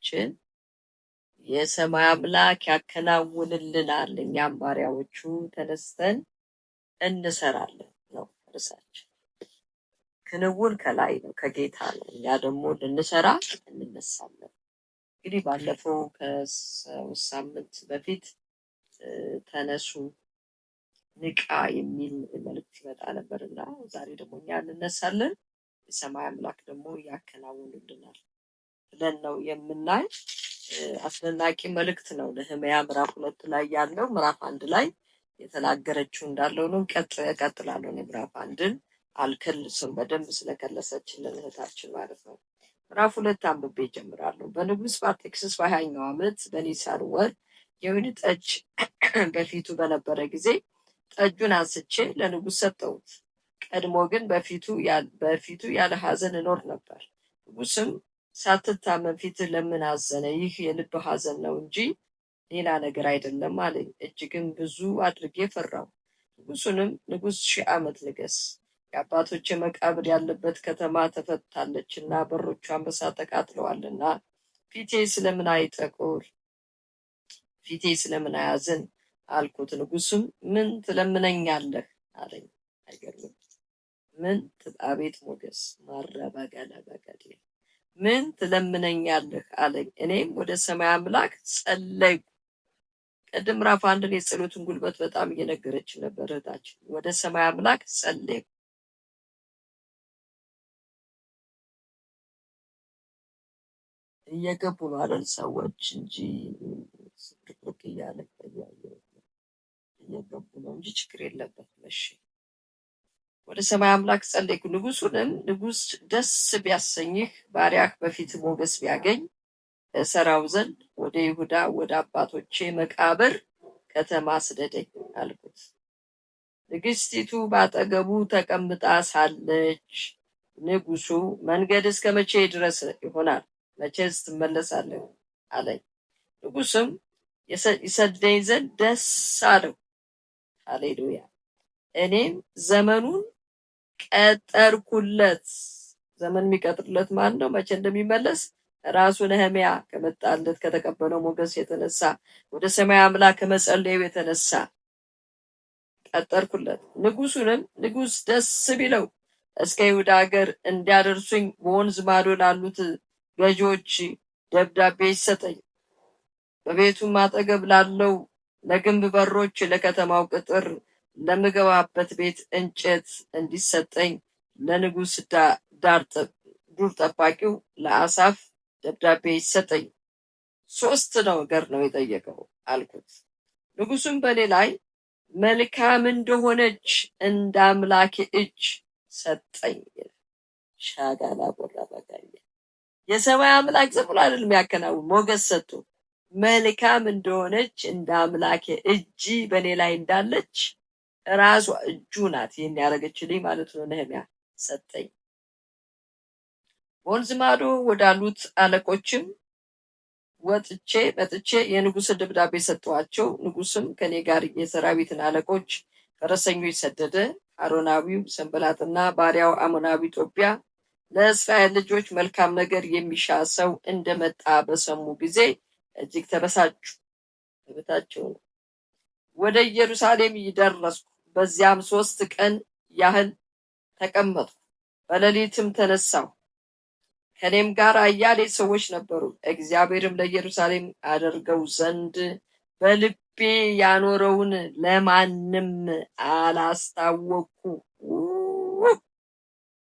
ርዕሳችን የሰማይ አምላክ ያከናውንልናል፣ እኛም ባሪያዎቹ ተነስተን እንሰራለን ነው ርዕሳችን። ክንውን ከላይ ነው፣ ከጌታ ነው። እኛ ደግሞ ልንሰራ እንነሳለን። እንግዲህ ባለፈው ከ3 ሳምንት በፊት ተነሱ ንቃ የሚል መልእክት ይመጣ ነበር እና ዛሬ ደግሞ እኛ እንነሳለን፣ የሰማይ አምላክ ደግሞ ያከናውንልናል ብለን ነው የምናይ። አስደናቂ መልእክት ነው። ነህምያ ምዕራፍ 2 ላይ ያለው ምዕራፍ 1 ላይ የተናገረችው እንዳለው ነው። እቀጥላለሁ። እኔ ምዕራፍ 1ን አልከልስም፣ በደንብ ስለከለሰችልን እህታችን ማለት ነው። ምዕራፍ 2 አንብቤ እጀምራለሁ። በንጉሥ በአርጤክስስ በ20ኛው ዓመት በኒሳን ወር የወይን ጠጅ በፊቱ በነበረ ጊዜ ጠጁን አንስቼ ለንጉሥ ሰጠሁት። ቀድሞ ግን በፊቱ ያለ ሐዘን እኖር ነበር። ንጉሥም ሳትታመም ፊትህ ለምን አዘነ? ይህ የልብ ሐዘን ነው እንጂ ሌላ ነገር አይደለም አለኝ። እጅግም ብዙ አድርጌ ፈራሁ። ንጉሡንም ንጉሥ 1000 ዓመት ንገስ። የአባቶቼ መቃብር ያለበት ከተማ ተፈታለችና በሮቿን በእሳት ተቃጥለዋልና ፊቴ ስለምን አይጠቁር? ፊቴ ስለምን አያዝን? አልኩት። ንጉሡም ምን ትለምነኛለህ አለኝ። አይገርምም? ምን አቤት ሞገስ ማረበገለ በገዴ ምን ትለምነኛለህ አለኝ። እኔም ወደ ሰማይ አምላክ ጸለይኩ። ቅድም ምዕራፍ 1ን የጸሎትን ጉልበት በጣም እየነገረች ነበር እህታችን። ወደ ሰማይ አምላክ ጸለይኩ። እየገቡ ነው አይደል ሰዎች እንጂ ስብርቅርቅ እያለ እየገቡ ነው እንጂ ችግር የለበትም። እሺ፣ ወደ ሰማይ አምላክ ጸለይኩ። ንጉሱንም ንጉስ ደስ ቢያሰኝህ ባሪያህ በፊት ሞገስ ቢያገኝ እሰራው ዘንድ ወደ ይሁዳ ወደ አባቶቼ መቃብር ከተማ ስደደኝ አልኩት። ንግስቲቱ ባጠገቡ ተቀምጣ ሳለች ንጉሱ መንገድ እስከ መቼ ድረስ ይሆናል? መቼስ ትመለሳለህ? አለኝ። ንጉሱም ይሰደኝ ዘንድ ደስ አለው። ሃሌሉያ። እኔም ዘመኑን ቀጠርኩለት። ዘመን የሚቀጥርለት ማን ነው? መቼ እንደሚመለስ ራሱ ነህምያ ከመጣለት ከተቀበለው ሞገስ የተነሳ ወደ ሰማይ አምላክ ከመጸለዩ የተነሳ ቀጠርኩለት። ንጉሱንም ንጉስ ደስ ቢለው እስከ ይሁዳ ሀገር እንዲያደርሱኝ በወንዝ ማዶ ላሉት ገዢዎች ደብዳቤ ይሰጠኝ፣ በቤቱም አጠገብ ላለው ለግንብ በሮች ለከተማው ቅጥር ለምገባበት ቤት እንጨት እንዲሰጠኝ ለንጉስ ዱር ጠባቂው ለአሳፍ ደብዳቤ ይሰጠኝ። ሶስት ነገር ነው የጠየቀው አልኩት። ንጉሱም በእኔ ላይ መልካም እንደሆነች እንደ አምላኬ እጅ ሰጠኝ። ሻጋላ ቦራ ባጋየ የሰማይ አምላክ ዝም ብሎ አይደለም ያከናውን፣ ሞገስ ሰጥቶ መልካም እንደሆነች እንደ አምላኬ እጅ በእኔ ላይ እንዳለች ራሷ እጁ ናት ይህን ያደረገችልኝ ማለት ነው። ነህምያ ሰጠኝ። በወንዝ ማዶ ወዳሉት አለቆችም ወጥቼ መጥቼ የንጉስን ደብዳቤ ሰጠኋቸው። ንጉስም ከኔ ጋር የሰራዊትን አለቆች ፈረሰኞች ሰደደ። አሮናዊው ሰንበላጥና ባሪያው አሞናዊ ጦቢያ ለእስራኤል ልጆች መልካም ነገር የሚሻ ሰው እንደመጣ በሰሙ ጊዜ እጅግ ተበሳጩ። መብታቸው ነው። ወደ ኢየሩሳሌም ደረስኩ። በዚያም 3 ቀን ያህል ተቀመጥኩ። በሌሊትም ተነሳሁ። ከእኔም ጋር አያሌ ሰዎች ነበሩ። እግዚአብሔርም ለኢየሩሳሌም አደርገው ዘንድ በልቤ ያኖረውን ለማንም አላስታወቅኩ።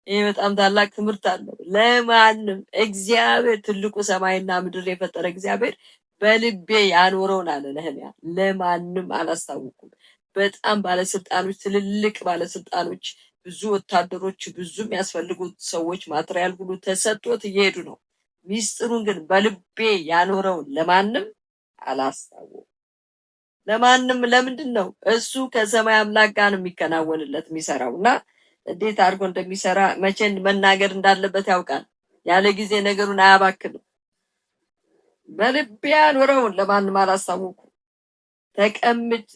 ይህ በጣም ታላቅ ትምህርት አለው። ለማንም እግዚአብሔር ትልቁ ሰማይና ምድር የፈጠረ እግዚአብሔር በልቤ ያኖረውን አለ ነህምያ፣ ለማንም አላስታወኩም። በጣም ባለስልጣኖች፣ ትልልቅ ባለስልጣኖች፣ ብዙ ወታደሮች፣ ብዙ የሚያስፈልጉት ሰዎች material ሁሉ ተሰጥቶት እየሄዱ ነው። ሚስጥሩን ግን በልቤ ያኖረውን ለማንም አላስታወኩም። ለማንም ለምንድን ነው? እሱ ከሰማይ አምላክ ጋር ነው የሚከናወንለት የሚሰራው እና እንዴት አድርጎ እንደሚሰራ መቼ መናገር እንዳለበት ያውቃል። ያለ ጊዜ ነገሩን አያባክንም። በልቤ ያኖረውን ለማንም አላስታወኩም።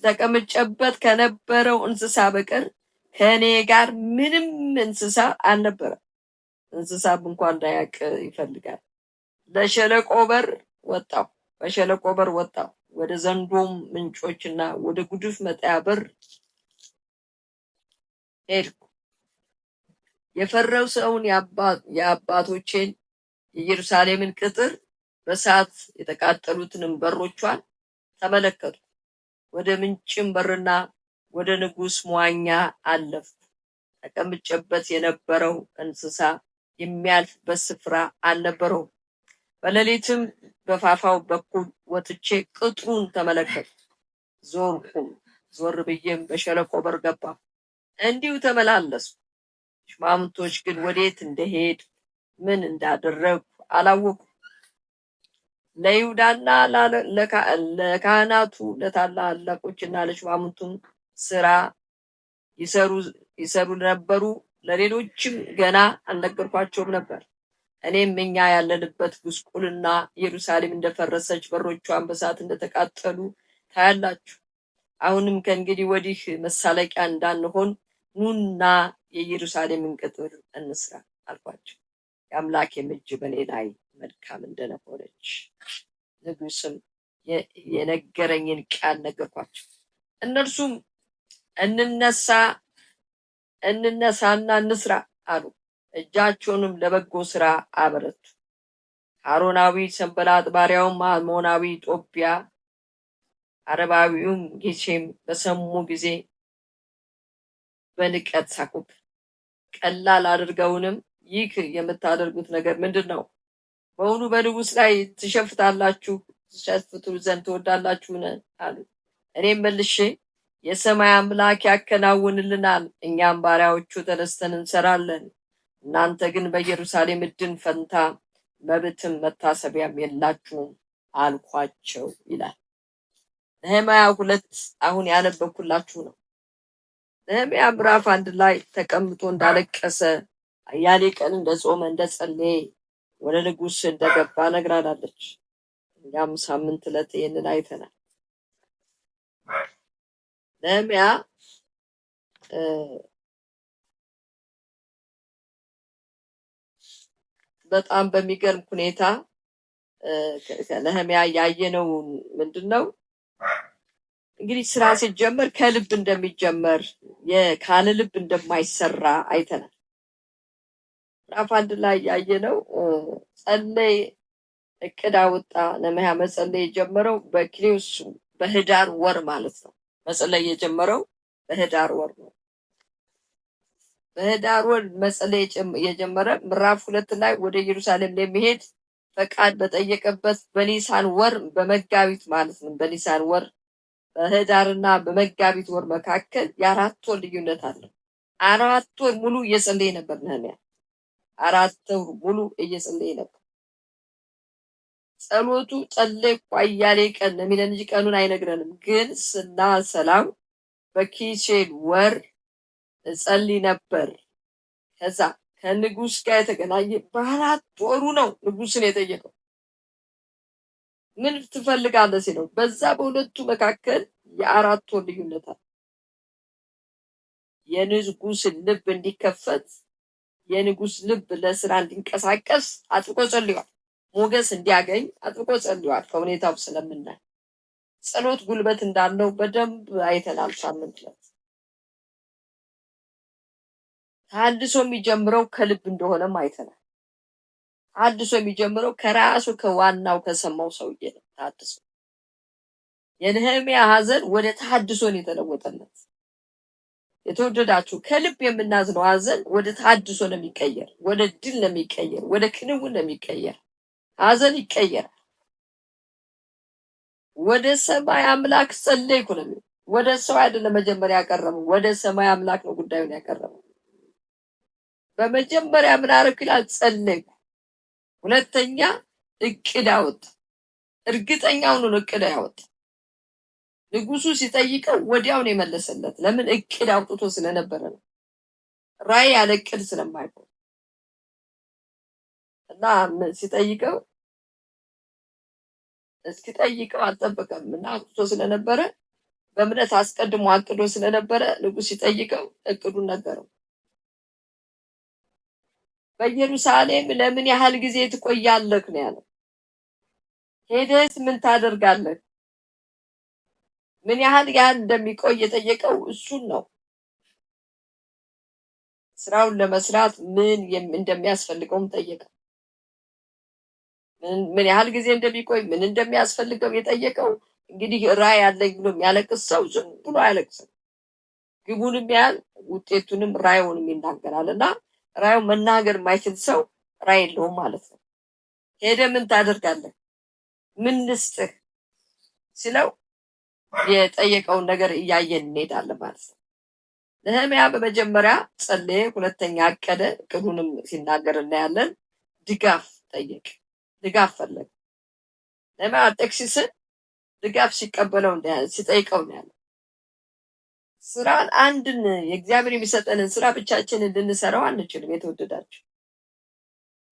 ተቀምጨበት ከነበረው እንስሳ በቀር ከእኔ ጋር ምንም እንስሳ አልነበረም። እንስሳ እንኳን እንዳያውቅ ይፈልጋል። ለሸለቆ በር ወጣሁ፣ በሸለቆ በር ወጣሁ፣ ወደ ዘንዶም ምንጮችና ወደ ጉድፍ መጣያ በር ሄድኩ። የፈረሰውን የአባቶቼን የኢየሩሳሌምን ቅጥር በእሳት የተቃጠሉትንም በሮቿን ተመለከቱ። ወደ ምንጭም በርና ወደ ንጉሥ መዋኛ አለፍኩ። ተቀምጬበት የነበረው እንስሳ የሚያልፍበት ስፍራ አልነበረውም። በሌሊትም በፋፋው በኩል ወጥቼ ቅጥሩን ተመለከትኩ። ዞርኩም፣ ዞር ብዬም በሸለቆ በር ገባሁ። እንዲሁ ተመላለስኩ። ሹማምንቶች ግን ወዴት እንደሄድ ምን እንዳደረግኩ አላወቁም። ለይሁዳና ለካህናቱ ለታላላቆችና ለሹማምንቱም ስራ ይሰሩ ነበሩ። ለሌሎችም ገና አልነገርኳቸውም ነበር። እኔም እኛ ያለንበት ጉስቁልና ኢየሩሳሌም እንደፈረሰች በሮቿን በእሳት እንደተቃጠሉ ታያላችሁ። አሁንም ከእንግዲህ ወዲህ መሳለቂያ እንዳንሆን ኑና የኢየሩሳሌምን ቅጥር እንስራ አልኳቸው። የአምላኬም እጅ በእኔ ላይ መልካም እንደነበረች ንጉሥም የነገረኝን ቃል ነገርኳቸው። እነርሱም እንነሳና እንስራ አሉ። እጃቸውንም ለበጎ ስራ አበረቱ። አሮናዊ ሰንበላጥ ባሪያውም አሞናዊ ጦቢያ አረባዊውም ጌሼም በሰሙ ጊዜ በንቀት ሳቁብን። ቀላል አድርገውንም ይህ የምታደርጉት ነገር ምንድን ነው? በውኑ በንጉሥ ላይ ትሸፍታላችሁ ትሸፍቱ ዘንድ ትወዳላችሁን? አሉ። እኔም መልሼ የሰማይ አምላክ ያከናውንልናል፣ እኛም ባሪያዎቹ ተነስተን እንሰራለን። እናንተ ግን በኢየሩሳሌም ዕድል ፈንታ መብትም መታሰቢያም የላችሁም አልኳቸው ይላል። ነህምያ 2 አሁን ያነበብኩላችሁ ነው። ነህምያ ምዕራፍ 1 ላይ ተቀምጦ እንዳለቀሰ አያሌ ቀን እንደጾመ እንደጸለየ ወደ ንጉሥ እንደገባ ነግራናለች። እኛም ሳምንት ዕለት ይህንን አይተናል። ነህምያ በጣም በሚገርም ሁኔታ ነህምያ ያየነው ምንድነው? እንግዲህ ስራ ሲጀመር ከልብ እንደሚጀመር ካለ ልብ እንደማይሰራ አይተናል። ምዕራፍ 1 ላይ ያየነው ጸለይ እቅድ አወጣ። ነህምያ መጸለይ የጀመረው በኪኔዎስ በህዳር ወር ማለት ነው። መጸለይ የጀመረው በህዳር ወር ነው። በህዳር ወር መጸለይ የጀመረ ምዕራፍ 2 ላይ ወደ ኢየሩሳሌም ለመሄድ ፈቃድ በጠየቀበት በኒሳን ወር በመጋቢት ማለት ነው። በኒሳን ወር በህዳርና በመጋቢት ወር መካከል የአራት ወር ልዩነት አለ። 4 ወር ሙሉ እየጸለየ ነበር ነህምያ። 4 ወር ሙሉ እየጸለየ ነበር። ጸሎቱ ጸለይኩ አያሌ ቀን ነው የሚለን እንጂ ቀኑን አይነግረንም። ግን ስናሰላው በኪሴል ወር እጸልይ ነበር። ከዛ ከንጉስ ጋር የተገናኘ በአራት ወሩ ነው ንጉስን የጠየቀው። ምን ትፈልጋለህ ሲለው በዛ በሁለቱ መካከል የአራት ወር ልዩነት አለ። የንጉስ ልብ እንዲከፈት የንጉስ ልብ ለስራ እንዲንቀሳቀስ አጥብቆ ጸልሏል። ሞገስ እንዲያገኝ አጥብቆ ጸልሏል። ከሁኔታው ስለምናይ ጸሎት ጉልበት እንዳለው በደንብ አይተናል። ሳምንት ዕለት ተሐድሶ የሚጀምረው ከልብ እንደሆነም አይተናል። ተሐድሶ የሚጀምረው ከራሱ ከዋናው ከሰማው ሰውዬ ነው። ተሐድሶ የነህምያ ሐዘን ወደ ተሐድሶ ነው የተለወጠለት። የተወደዳችሁ ከልብ የምናዝነው ሐዘን ወደ ተሐድሶ ነው የሚቀየር፣ ወደ ድል ነው የሚቀየር፣ ወደ ክንውን ነው የሚቀየር። ሐዘን ይቀየራል። ወደ ሰማይ አምላክ ጸለይኩ ነው የሚለው። ወደ ሰው አይደለም መጀመሪያ ያቀረበው፣ ወደ ሰማይ አምላክ ነው ጉዳዩን ያቀረበው። በመጀመሪያ ምን አደረኩ ይላል? ጸለይኩ። ሁለተኛ እቅድ አወጣ። እርግጠኛ ሆኖ ነው እቅድ ያወጣ። ንጉሱ ሲጠይቀው ወዲያው ነው የመለሰለት። ለምን? እቅድ አውጥቶ ስለነበረ ነው። ራእይ ያለ እቅድ ስለማይሆን እና ሲጠይቀው እስኪጠይቀው አልጠበቀም እና አውጥቶ ስለነበረ በእምነት አስቀድሞ አቅዶ ስለነበረ ንጉስ ሲጠይቀው እቅዱን ነገረው። በኢየሩሳሌም ለምን ያህል ጊዜ ትቆያለህ ነው ያለው። ሄደስ ምን ታደርጋለህ? ምን ያህል ያህል እንደሚቆይ የጠየቀው እሱን ነው። ስራውን ለመስራት ምን እንደሚያስፈልገውም ጠየቀው። ምን ያህል ጊዜ እንደሚቆይ፣ ምን እንደሚያስፈልገው የጠየቀው፣ እንግዲህ ራዕይ አለኝ ብሎ የሚያለቅስ ሰው ዝም ብሎ አያለቅስም። ግቡንም ያህል ውጤቱንም ራዕዩንም ይናገራል። እና ራዕዩን መናገር የማይችል ሰው ራዕይ የለውም ማለት ነው። ሄደ ምን ታደርጋለህ? ምን ልስጥህ ሲለው የጠየቀውን ነገር እያየን እንሄዳለን ማለት ነው። ነህምያ በመጀመሪያ ጸለየ፣ ሁለተኛ አቀደ፣ እቅዱንም ሲናገር እናያለን። ድጋፍ ጠየቀ፣ ድጋፍ ፈለገ። ነህምያ አርጤክስስን ድጋፍ ሲቀበለው ሲጠይቀው እናያለን። ስራን አንድን የእግዚአብሔር የሚሰጠንን ስራ ብቻችንን እንድንሰራው አንችልም። የተወደዳችሁ፣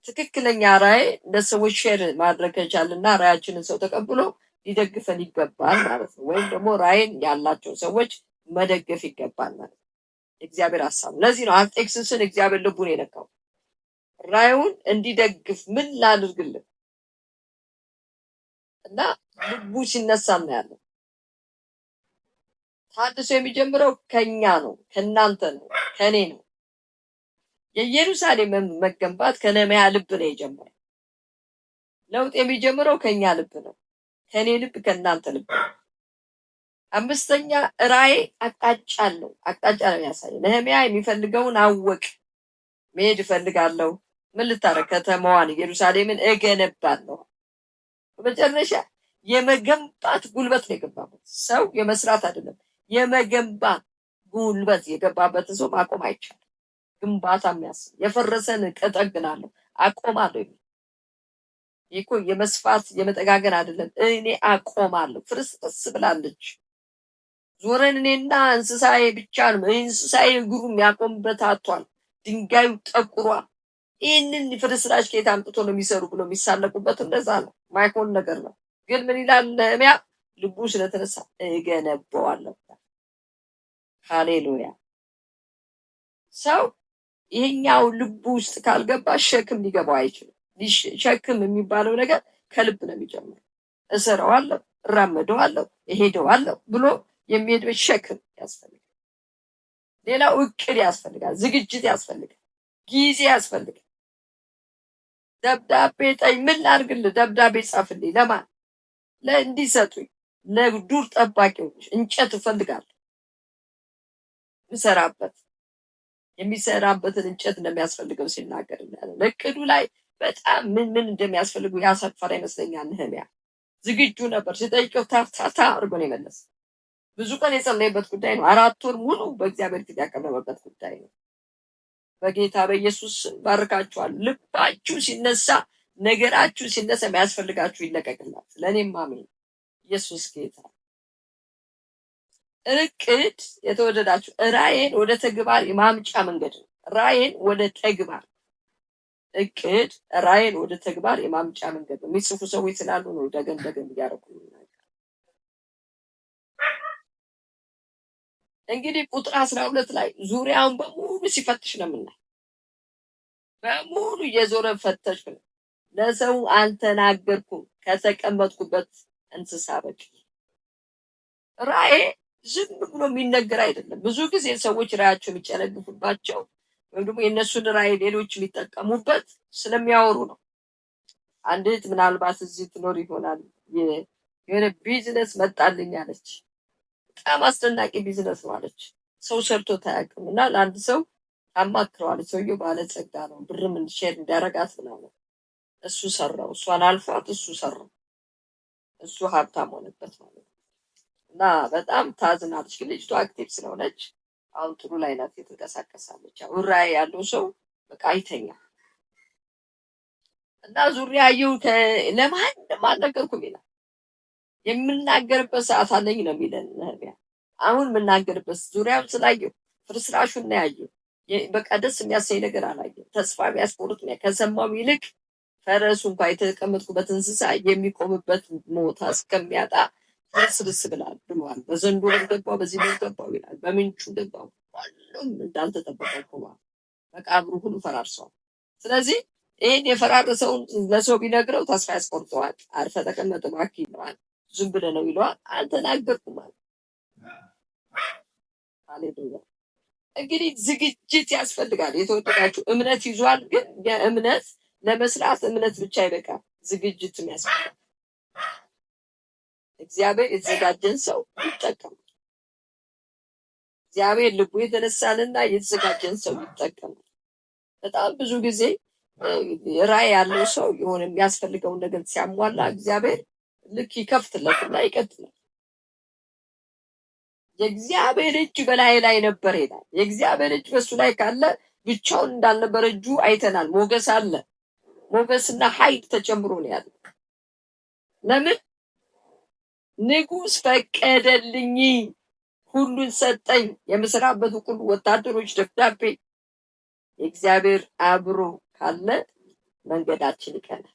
ትክክለኛ ራዕይ ለሰዎች share ማድረግ ከቻልና ራዕያችንን ሰው ተቀብሎ ሊደግፈን ይገባል ማለት ነው። ወይም ደግሞ ራዕይን ያላቸው ሰዎች መደገፍ ይገባል ማለት ነው። የእግዚአብሔር ሀሳብ ለዚህ ነው አርጤክስስን እግዚአብሔር ልቡን የነካው፣ ራዕዩን እንዲደግፍ፣ ምን ላድርግልህ፣ እና ልቡ ሲነሳ እናያለን። ታድሶ የሚጀምረው ከኛ ነው፣ ከእናንተ ነው፣ ከኔ ነው። የኢየሩሳሌም መገንባት ከነህምያ ልብ ነው የጀመረው። ለውጥ የሚጀምረው ከኛ ልብ ነው፣ ከኔ ልብ፣ ከእናንተ ልብ ነው። አምስተኛ፣ ራዕይ አቅጣጫ አለው። አቅጣጫ ነው ያሳየ። ነህምያ የሚፈልገውን አወቅ። መሄድ እፈልጋለሁ። ምን ልታረግ? ከተማዋን ኢየሩሳሌምን እገነባለሁ። በመጨረሻ የመገንባት ጉልበት ነው የገባበት። ሰው የመስራት አይደለም፣ የመገንባት ጉልበት የገባበትን ሰው ማቆም አይቻልም። ግንባታ የሚያስብ፣ የፈረሰን እጠግናለሁ፣ አቆማለሁ የሚል፣ ይህ እኮ የመስፋት የመጠጋገን አይደለም። እኔ አቆማለሁ። ፍርስርስ ብላለች። ዞረን እኔና እንስሳዬ ብቻ ነው። እንስሳዬ እግሩ የሚያቆምበት አጥቷል። ድንጋዩ ጠቁሯል። ይህንን ፍርስራሽ ከየት አምጥቶ ነው የሚሰሩ ብሎ የሚሳለቁበት እንደዛ ነው። ማይሆን ነገር ነው። ግን ምን ይላል ነህምያ? ልቡ ስለተነሳ እገነባዋለሁ። ሃሌሉያ። ሰው ይሄኛው ልቡ ውስጥ ካልገባ ሸክም ሊገባው አይችልም። ሸክም የሚባለው ነገር ከልብ ነው የሚጀምረው። እሰራዋለሁ፣ እራመደዋለሁ፣ እሄደዋለሁ ብሎ የሚሄድበት ሸክም ያስፈልጋል። ሌላው እቅድ ያስፈልጋል፣ ዝግጅት ያስፈልጋል፣ ጊዜ ያስፈልጋል። ደብዳቤ ምን ላድርግልህ? ደብዳቤ ጻፍልኝ። ለማን? ለእንዲሰጡኝ ለዱር ጠባቂዎች እንጨት እፈልጋለሁ። ምሰራበት የሚሰራበትን እንጨት እንደሚያስፈልገው ሲናገር እናያለን። እቅዱ ላይ በጣም ምን ምን እንደሚያስፈልጉ ያሰፈረ ይመስለኛል። ነህምያ ዝግጁ ነበር። ሲጠይቀው ታታታ አድርጎ ነው የመለሰ። ብዙ ቀን የጸለየበት ጉዳይ ነው። 4 ወር ሙሉ በእግዚአብሔር ፊት ያቀረበበት ጉዳይ ነው። በጌታ በኢየሱስ ስም ባርካችኋል። ልባችሁ ሲነሳ፣ ነገራችሁ ሲነሳ የሚያስፈልጋችሁ ይለቀቅላችሁ። ለእኔም አሜን። ኢየሱስ ጌታ። እቅድ የተወደዳችሁ ራዕይን ወደ ተግባር የማምጫ መንገድ ነው። ራዕይን ወደ ተግባር፣ እቅድ ራዕይን ወደ ተግባር የማምጫ መንገድ ነው። የሚጽፉ ሰዎች ስላሉ ነው ደገም ደገም እያደረኩ የምናገረው። እንግዲህ ቁጥር 12 ላይ ዙሪያውን በሙሉ ሲፈትሽ ነው የምናየው። በሙሉ እየዞረ ፈተሽ ነው። ለሰው አልተናገርኩም ከተቀመጥኩበት እንስሳ በቀር። ራእይ ዝም ብሎ የሚነገር አይደለም። ብዙ ጊዜ ሰዎች ራእያቸው የሚጨነግፉባቸው ወይም ደግሞ የእነሱን ራእይ ሌሎች የሚጠቀሙበት ስለሚያወሩ ነው። አንድ እህት ምናልባት እዚህ ትኖር ይሆናል፣ የሆነ ቢዝነስ መጣልኝ አለች። በጣም አስደናቂ ቢዝነስ ነው አለች። ሰው ሰርቶ አያውቅም እና ለአንድ ሰው ታማክረዋለች። ሰውየው ባለጸጋ ነው፣ ብርም share እንዲያረጋት ምናምን። እሱ ሰራው፣ እሷን አልፏት እሱ ሰራው፣ እሱ ሀብታም ሆነበት ማለት ነው። እና በጣም ታዝናለች። ግን ልጅቷ active ስለሆነች አሁን ጥሩ ላይ ናት፣ የተንቀሳቀሳለች። ያው ራዕይ ያለው ሰው በቃ አይተኛ። እና ዙሪያ ያየው ለማንም አልነገርኩም ይላል። የምናገርበት ሰዓት አለኝ ነው የሚለን ነህምያ። አሁን የምናገርበት ዙሪያውን ስላየው ፍርስራሹን ነው ያየው። በቃ ደስ የሚያሰኝ ነገር አላየም። ተስፋ የሚያስቆርጥ ነው። ከሰማው ይልቅ ፈረሱ እንኳ የተቀመጥኩበት እንስሳ የሚቆምበት ቦታ እስከሚያጣ ፍርስርስ ብላል ብሏል። በዘንዶ ገባው፣ በዚህ ገባው ይላል። በምንጩ ገባው፣ ሁሉም እንዳልተጠበቀ ሆኗል። መቃብሩ ሁሉ ፈራርሰዋል። ስለዚህ ይህን የፈራረሰውን ለሰው ቢነግረው ተስፋ ያስቆርጠዋል። አርፈህ ተቀመጥ እባክህ ይለዋል። ዝም ብለህ ነው ይለዋል። አልተናገርኩም አለ። ሃሌሉያ። እንግዲህ ዝግጅት ያስፈልጋል። የተወደዳችሁ እምነት ይዟል፣ ግን የእምነት ለመስራት እምነት ብቻ አይበቃም፣ ዝግጅትም ያስፈልጋል። እግዚአብሔር የተዘጋጀን ሰው ይጠቀማል። እግዚአብሔር ልቡ የተነሳልና የተዘጋጀን ሰው ይጠቀማል። በጣም ብዙ ጊዜ ራዕይ ያለው ሰው የሆነ የሚያስፈልገውን ነገር ሲያሟላ እግዚአብሔር ልክ ይከፍትለትና ይቀጥላል። የእግዚአብሔር እጅ በላይ ላይ ነበር ይላል። የእግዚአብሔር እጅ በሱ ላይ ካለ ብቻውን እንዳልነበረ እጁ አይተናል። ሞገስ አለ። ሞገስና ኃይል ተጨምሮ ነው ያለው። ለምን ንጉሥ ፈቀደልኝ፣ ሁሉን ሰጠኝ፣ የምሰራበት ሁሉ ወታደሮች፣ ደብዳቤ። የእግዚአብሔር አብሮ ካለ መንገዳችን ይቀናል።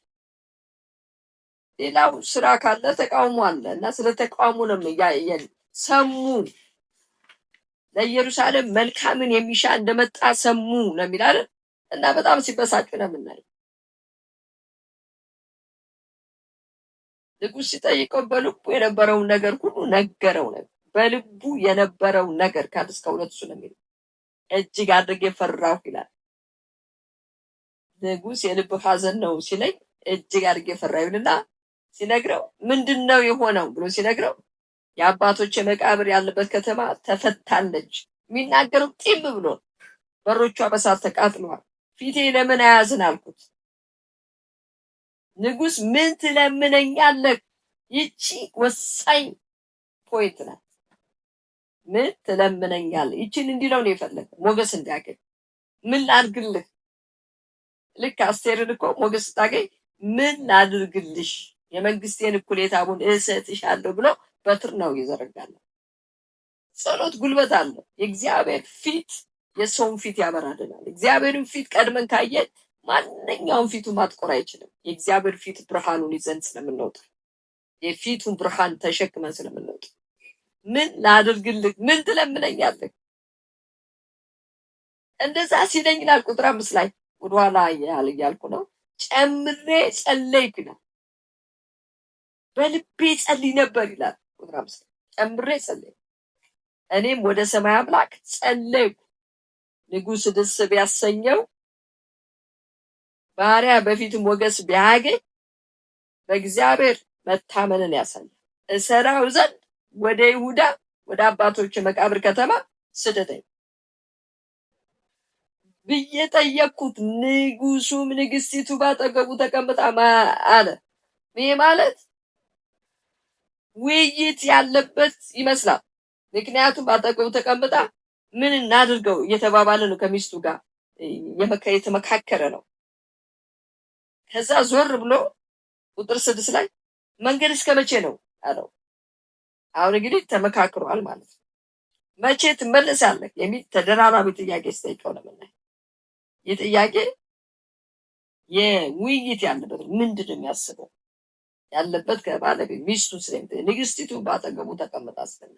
ሌላው ስራ ካለ ተቃውሞ አለ እና ስለ ተቃውሞ ነው ያየን። ሰሙ፣ ለኢየሩሳሌም መልካምን የሚሻ እንደመጣ ሰሙ ነው የሚል አይደል? እና በጣም ሲበሳጩ ነው የምናየው። ንጉሥ ሲጠይቀው በልቡ የነበረውን ነገር ሁሉ ነገረው። ነው በልቡ የነበረው ነገር ከ1 እስከ 2 እሱ ነው የሚለው። እጅግ አድርጌ ፈራሁ ይላል። ንጉሥ የልብ ሐዘን ነው ሲለኝ እጅግ አድርጌ ፈራሁ ይልና ሲነግረው ምንድን ነው የሆነው ብሎ ሲነግረው የአባቶች መቃብር ያለበት ከተማ ተፈታለች። የሚናገረው ጢም ብሎ በሮቿ በሳት ተቃጥለዋል። ፊቴ ለምን አያዝን አልኩት። ንጉሥ ምን ትለምነኛለህ? ይቺ ወሳኝ point ናት። ምን ትለምነኛለህ? ይቺን እንዲለው ነው የፈለገው ሞገስ እንዲያገኝ። ምን ላድርግልህ? ልክ አስቴርን እኮ ሞገስ ስታገኝ ምን ላድርግልሽ የመንግስቴን እኩሌታውን እሰጥሻለሁ ብሎ በትር ነው ይዘረጋል። ጸሎት ጉልበት አለ። የእግዚአብሔር ፊት የሰውን ፊት ያበራልናል። እግዚአብሔርን ፊት ቀድመን ካየን ማንኛውም ፊቱ ማጥቆር አይችልም። የእግዚአብሔር ፊት ብርሃኑን ይዘን ስለምንወጣ፣ የፊቱን ብርሃን ተሸክመን ስለምንወጣ፣ ምን ላድርግልህ? ምን ትለምነኛለህ? እንደዛ ሲለኝ ይላል ቁጥር 5 ላይ ወደኋላ እያልኩ ነው። ጨምሬ ጸለይኩ ይላል። በልቤ ጸልይ ነበር ይላል ቁጥር 5 ላይ ጨምሬ ጸለይኩ። እኔም ወደ ሰማይ አምላክ ጸለይኩ። ንጉሥ ደስ ቢያሰኘው ባሪያ በፊቱ ሞገስ ቢያገኝ በእግዚአብሔር መታመንን ያሳያል። እሰራው ዘንድ ወደ ይሁዳ ወደ አባቶች መቃብር ከተማ ስደደኝ ብዬ ጠየቅኩት። ንጉሱም ንግስቲቱ ባጠገቡ ተቀምጣ አለ። ይሄ ማለት ውይይት ያለበት ይመስላል። ምክንያቱም ባጠገቡ ተቀምጣ ምን እናድርገው እየተባባለ ነው፣ ከሚስቱ ጋር የተመካከረ ነው። ከዛ ዞር ብሎ ቁጥር 6 ላይ መንገድ እስከ መቼ ነው አለው። አሁን እንግዲህ ተመካክሯል ማለት ነው። መቼ ትመለሳለህ የሚል ተደራራቢ ጥያቄ ሲጠይቀው ነው የምናየው። ይህ ጥያቄ የውይይት ያለበት ምንድን ነው የሚያስበው ያለበት ከባለቤት ሚስቱ ስለምት ንግስቲቱ ባጠገቡ ተቀምጣ ስለሚ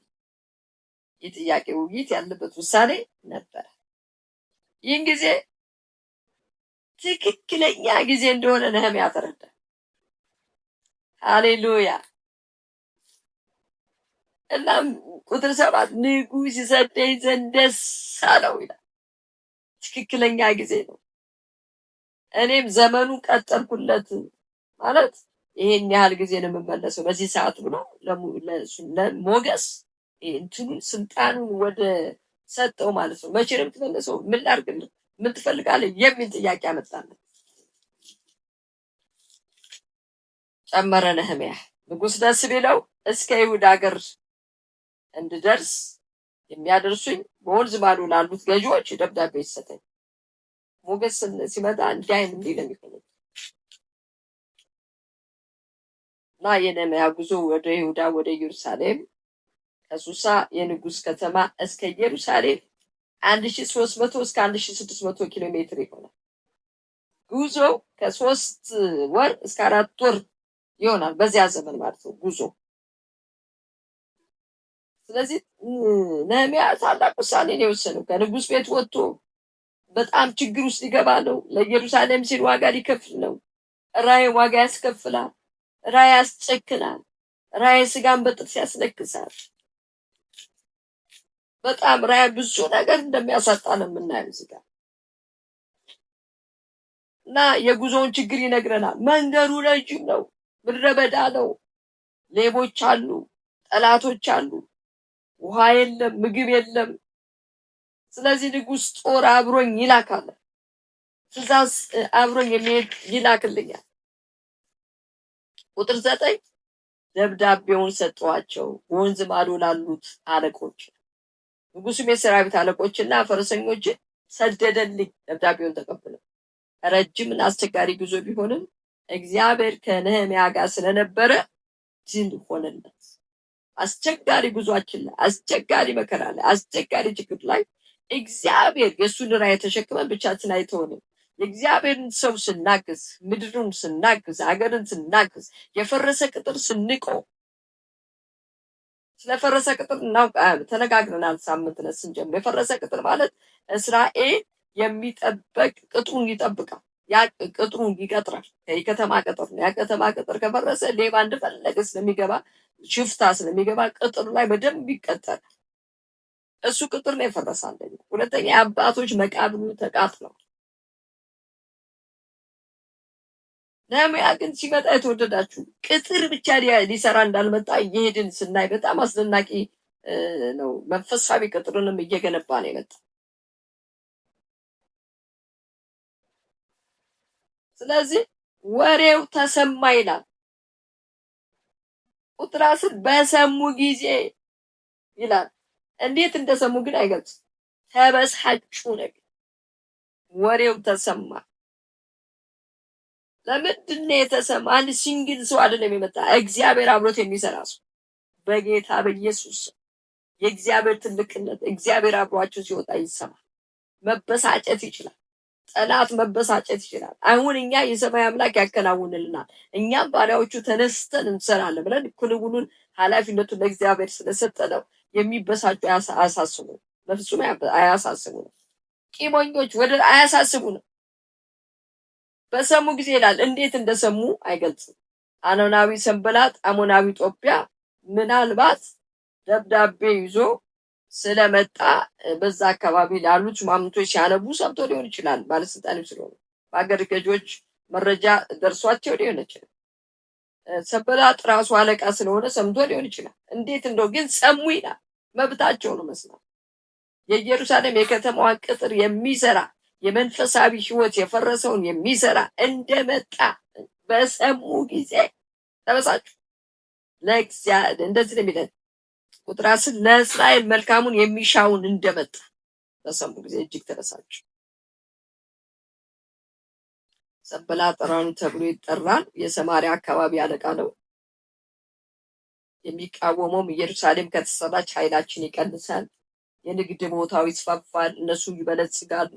ይህ ጥያቄ ውይይት ያለበት ውሳኔ ነበረ። ይህን ጊዜ ትክክለኛ ጊዜ እንደሆነ ነህምያ ተረዳ። ሃሌሉያ። እናም ቁጥር 7 ንጉሥ ይሰደኝ ዘንድ ደስ አለው ይላል። ትክክለኛ ጊዜ ነው። እኔም ዘመኑ ቀጠልኩለት ማለት ይሄን ያህል ጊዜ ነው የምመለሰው በዚህ ሰዓት ብሎ ለሞገስ እንትኑን ስልጣኑን ወደ ሰጠው ማለት ነው። መቼ ነው የምትመለሰው? ምን ላድርግልህ? ምን ትፈልጋለህ? የሚል ጥያቄ አመጣለት። ጨመረ ነህምያ ንጉሥ ደስ ቢለው እስከ ይሁዳ ሀገር እንድደርስ የሚያደርሱኝ በወንዝ ማዶ ላሉት ገዢዎች ደብዳቤ ይሰጠኝ። ሞገስ ሲመጣ እንዲህ እንዲህ ነው የሚሆነው። እና የነህምያ ጉዞ ወደ ይሁዳ ወደ ኢየሩሳሌም ከሱሳ የንጉሥ ከተማ እስከ ኢየሩሳሌም 1300 እስከ 1600 ኪሎ ሜትር ይሆናል። ጉዞው ከ3 ወር እስከ 4 ወር ይሆናል በዚያ ዘመን ማለት ነው ጉዞ። ስለዚህ ነህምያ ታላቅ ውሳኔ ነው የወሰነው። ከንጉሥ ቤት ወጥቶ በጣም ችግር ውስጥ ሊገባ ነው። ለኢየሩሳሌም ሲል ዋጋ ሊከፍል ነው። ራእይ ዋጋ ያስከፍላል። ራእይ ያስጨክናል። ራእይ ስጋን በጥርስ ያስነክሳል። በጣም ራእይ ብዙ ነገር እንደሚያሳጣ ነው የምናየው እዚህ ጋር እና የጉዞውን ችግር ይነግረናል። መንገዱ ረጅም ነው፣ ምድረ በዳ ነው፣ ሌቦች አሉ፣ ጠላቶች አሉ፣ ውሃ የለም፣ ምግብ የለም። ስለዚህ ንጉሥ ጦር አብሮኝ ይላካል፣ ትእዛዝ አብሮኝ የሚሄድ ይላክልኛል። ቁጥር 9 ደብዳቤውን ሰጠኋቸው በወንዝ ማዶ ላሉት አለቆች። ንጉሱም የሰራዊት አለቆችና ፈረሰኞችን ሰደደልኝ። ደብዳቤውን ተቀብለው ረጅምና አስቸጋሪ ጉዞ ቢሆንም እግዚአብሔር ከነህምያ ጋር ስለነበረ ድል ሆነለት። አስቸጋሪ ጉዟችን ላይ፣ አስቸጋሪ መከራ ላይ፣ አስቸጋሪ ችግር ላይ እግዚአብሔር የእሱን ራእይ ተሸክመን ብቻችን አይተውንም። የእግዚአብሔርን ሰው ስናግዝ፣ ምድሩን ስናግዝ፣ ሀገርን ስናግዝ፣ የፈረሰ ቅጥር ስንቆም፣ ስለፈረሰ ቅጥር ተነጋግረናል። ሳምንት ዕለት ስንጀምር የፈረሰ ቅጥር ማለት እስራኤል የሚጠበቅ ቅጥሩን ይጠብቃል። ያ ቅጥሩን ይቀጥራል። የከተማ ቅጥር ነው። ያ ከተማ ቅጥር ከፈረሰ ሌባ እንደፈለገ ስለሚገባ፣ ሽፍታ ስለሚገባ ቅጥሩ ላይ በደንብ ይቀጠራል። እሱ ቅጥር ነው የፈረሰ አንደኛ። ሁለተኛ የአባቶች መቃብሩ ተቃጥሏል። ነህምያ ግን ሲመጣ የተወደዳችሁ ቅጥር ብቻ ሊሰራ እንዳልመጣ እየሄድን ስናይ በጣም አስደናቂ ነው። መንፈሳዊ ቅጥርንም እየገነባ ነው የመጣ። ስለዚህ ወሬው ተሰማ ይላል። ቁጥር 10 በሰሙ ጊዜ ይላል። እንዴት እንደሰሙ ግን አይገልጽም። ተበሳጩ ነገር ወሬው ተሰማ። ለምንድን ነው የተሰማ? አንድ single ሰው አይደለም የመጣ፣ እግዚአብሔር አብሮት የሚሰራ ሰው በጌታ በኢየሱስ የእግዚአብሔር ትልቅነት እግዚአብሔር አብሯቸው ሲወጣ ይሰማል። መበሳጨት ይችላል። ጠላት መበሳጨት ይችላል። አሁን እኛ የሰማይ አምላክ ያከናውንልናል፣ እኛም ባሪያዎቹ ተነስተን እንሰራለን ብለን ክንውኑን ኃላፊነቱን ለእግዚአብሔር ስለሰጠነው የሚበሳጩ አያሳስቡ፣ በፍጹም አያሳስቡ ነው። ቂመኞች ወደ አያሳስቡ ነው። በሰሙ ጊዜ ይላል። እንዴት እንደሰሙ አይገልጽም። አኖናዊ ሰንበላጥ፣ አሞናዊ ጦቢያ ምናልባት ደብዳቤ ይዞ ስለመጣ በዛ አካባቢ ላሉት ሹማምንቶች ሲያነቡ ሰምቶ ሊሆን ይችላል። ባለስልጣንም ስለሆኑ በአገር ገዦች መረጃ ደርሷቸው ሊሆን ይችላል። ሰንበላጥ ራሱ አለቃ ስለሆነ ሰምቶ ሊሆን ይችላል። እንዴት እንደው ግን ሰሙ ይላል። መብታቸው ነው መስማት። የኢየሩሳሌም የከተማዋን ቅጥር የሚሰራ የመንፈሳዊ ሕይወት የፈረሰውን የሚሰራ እንደመጣ በሰሙ ጊዜ ተበሳጩ። ለእግዚአብሔር እንደዚህ ነው የሚለን ቁጥር 10 ለእስራኤል መልካሙን የሚሻውን እንደመጣ በሰሙ ጊዜ እጅግ ተበሳጩ። ሰንበላጥ ራኑ ተብሎ ይጠራል። የሰማሪያ አካባቢ አለቃ ነው። የሚቃወመውም ኢየሩሳሌም ከተሰራች ኃይላችን ይቀንሳል፣ የንግድ ቦታው ይስፋፋል፣ እነሱ ይበለጽጋሉ፣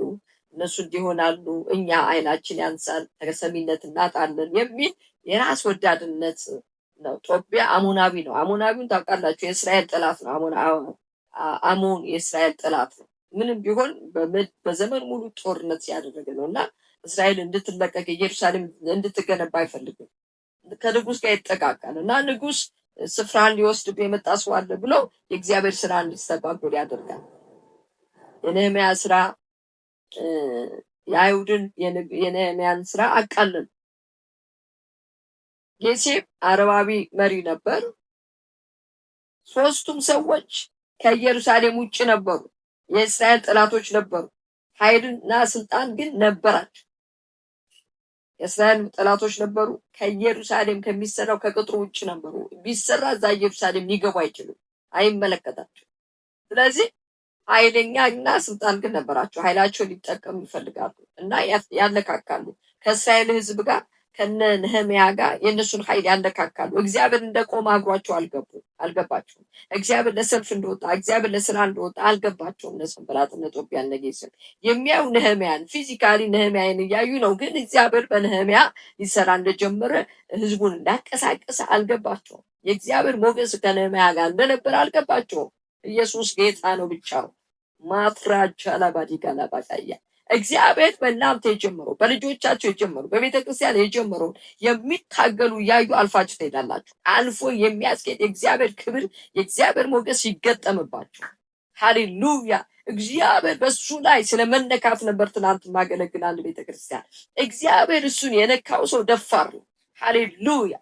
እነሱ እንዲሆናሉ፣ እኛ ኃይላችን ያንሳል፣ ተሰሚነት እናጣለን የሚል የራስ ወዳድነት ነው። ጦቢያ አሞናዊ ነው። አሞናዊውን ታውቃላችሁ፣ የእስራኤል ጠላት ነው። አሞን የእስራኤል ጠላት ነው። ምንም ቢሆን በዘመን ሙሉ ጦርነት ሲያደረገ ነው እና እስራኤል እንድትለቀቅ ኢየሩሳሌም እንድትገነባ አይፈልግም። ከንጉስ ጋር ይጠቃቃል እና ንጉስ ስፍራን ሊወስድ የመጣ ሰው አለ ብሎ የእግዚአብሔር ስራ እንዲስተጓጎል ያደርጋል። የነህምያ ስራ የአይሁድን የነህምያን ስራ አቃለሉ። ጌሴም አረባዊ መሪ ነበር። ሶስቱም ሰዎች ከኢየሩሳሌም ውጭ ነበሩ። የእስራኤል ጠላቶች ነበሩ። ኃይልና ስልጣን ግን ነበራቸው። የእስራኤል ጠላቶች ነበሩ። ከኢየሩሳሌም ከሚሰራው ከቅጥሩ ውጭ ነበሩ። ቢሰራ እዛ ኢየሩሳሌም ሊገቡ አይችሉም፣ አይመለከታቸው። ስለዚህ ኃይለኛና ስልጣን ግን ነበራቸው። ኃይላቸውን ሊጠቀሙ ይፈልጋሉ እና ያለካካሉ። ከእስራኤል ሕዝብ ጋር ከነ ነህምያ ጋር የእነሱን ኃይል ያለካካሉ። እግዚአብሔር እንደቆመ አብሯቸው አልገባቸውም። እግዚአብሔር ለሰልፍ እንደወጣ፣ እግዚአብሔር ለስራ እንደወጣ አልገባቸውም። እነ ሰንበላጥ፣ እነ ጦቢያ፣ እነ ጌሴም የሚያዩ ነህምያን physically ነህምያን እያዩ ነው። ግን እግዚአብሔር በነህምያ ሊሰራ እንደጀመረ ህዝቡን እንዳንቀሳቀሰ አልገባቸውም። የእግዚአብሔር ሞገስ ከነህምያ ጋር እንደነበረ አልገባቸውም። ኢየሱስ ጌታ ነው ብቻው ማትራቻ ላባዲጋ ላባቃያ እግዚአብሔር በእናንተ የጀመረው፣ በልጆቻቸው የጀመረው፣ በቤተ ክርስቲያን የጀመረውን የሚታገሉ እያዩ አልፋችሁ ትሄዳላችሁ። አልፎ የሚያስኬድ የእግዚአብሔር ክብር፣ የእግዚአብሔር ሞገስ ይገጠምባችሁ። ሃሌሉያ! እግዚአብሔር በእሱ ላይ ስለመነካት ነበር ትናንት ማገለግል አንድ ቤተክርስቲያን። እግዚአብሔር እሱን የነካው ሰው ደፋር ነው። ሃሌሉያ!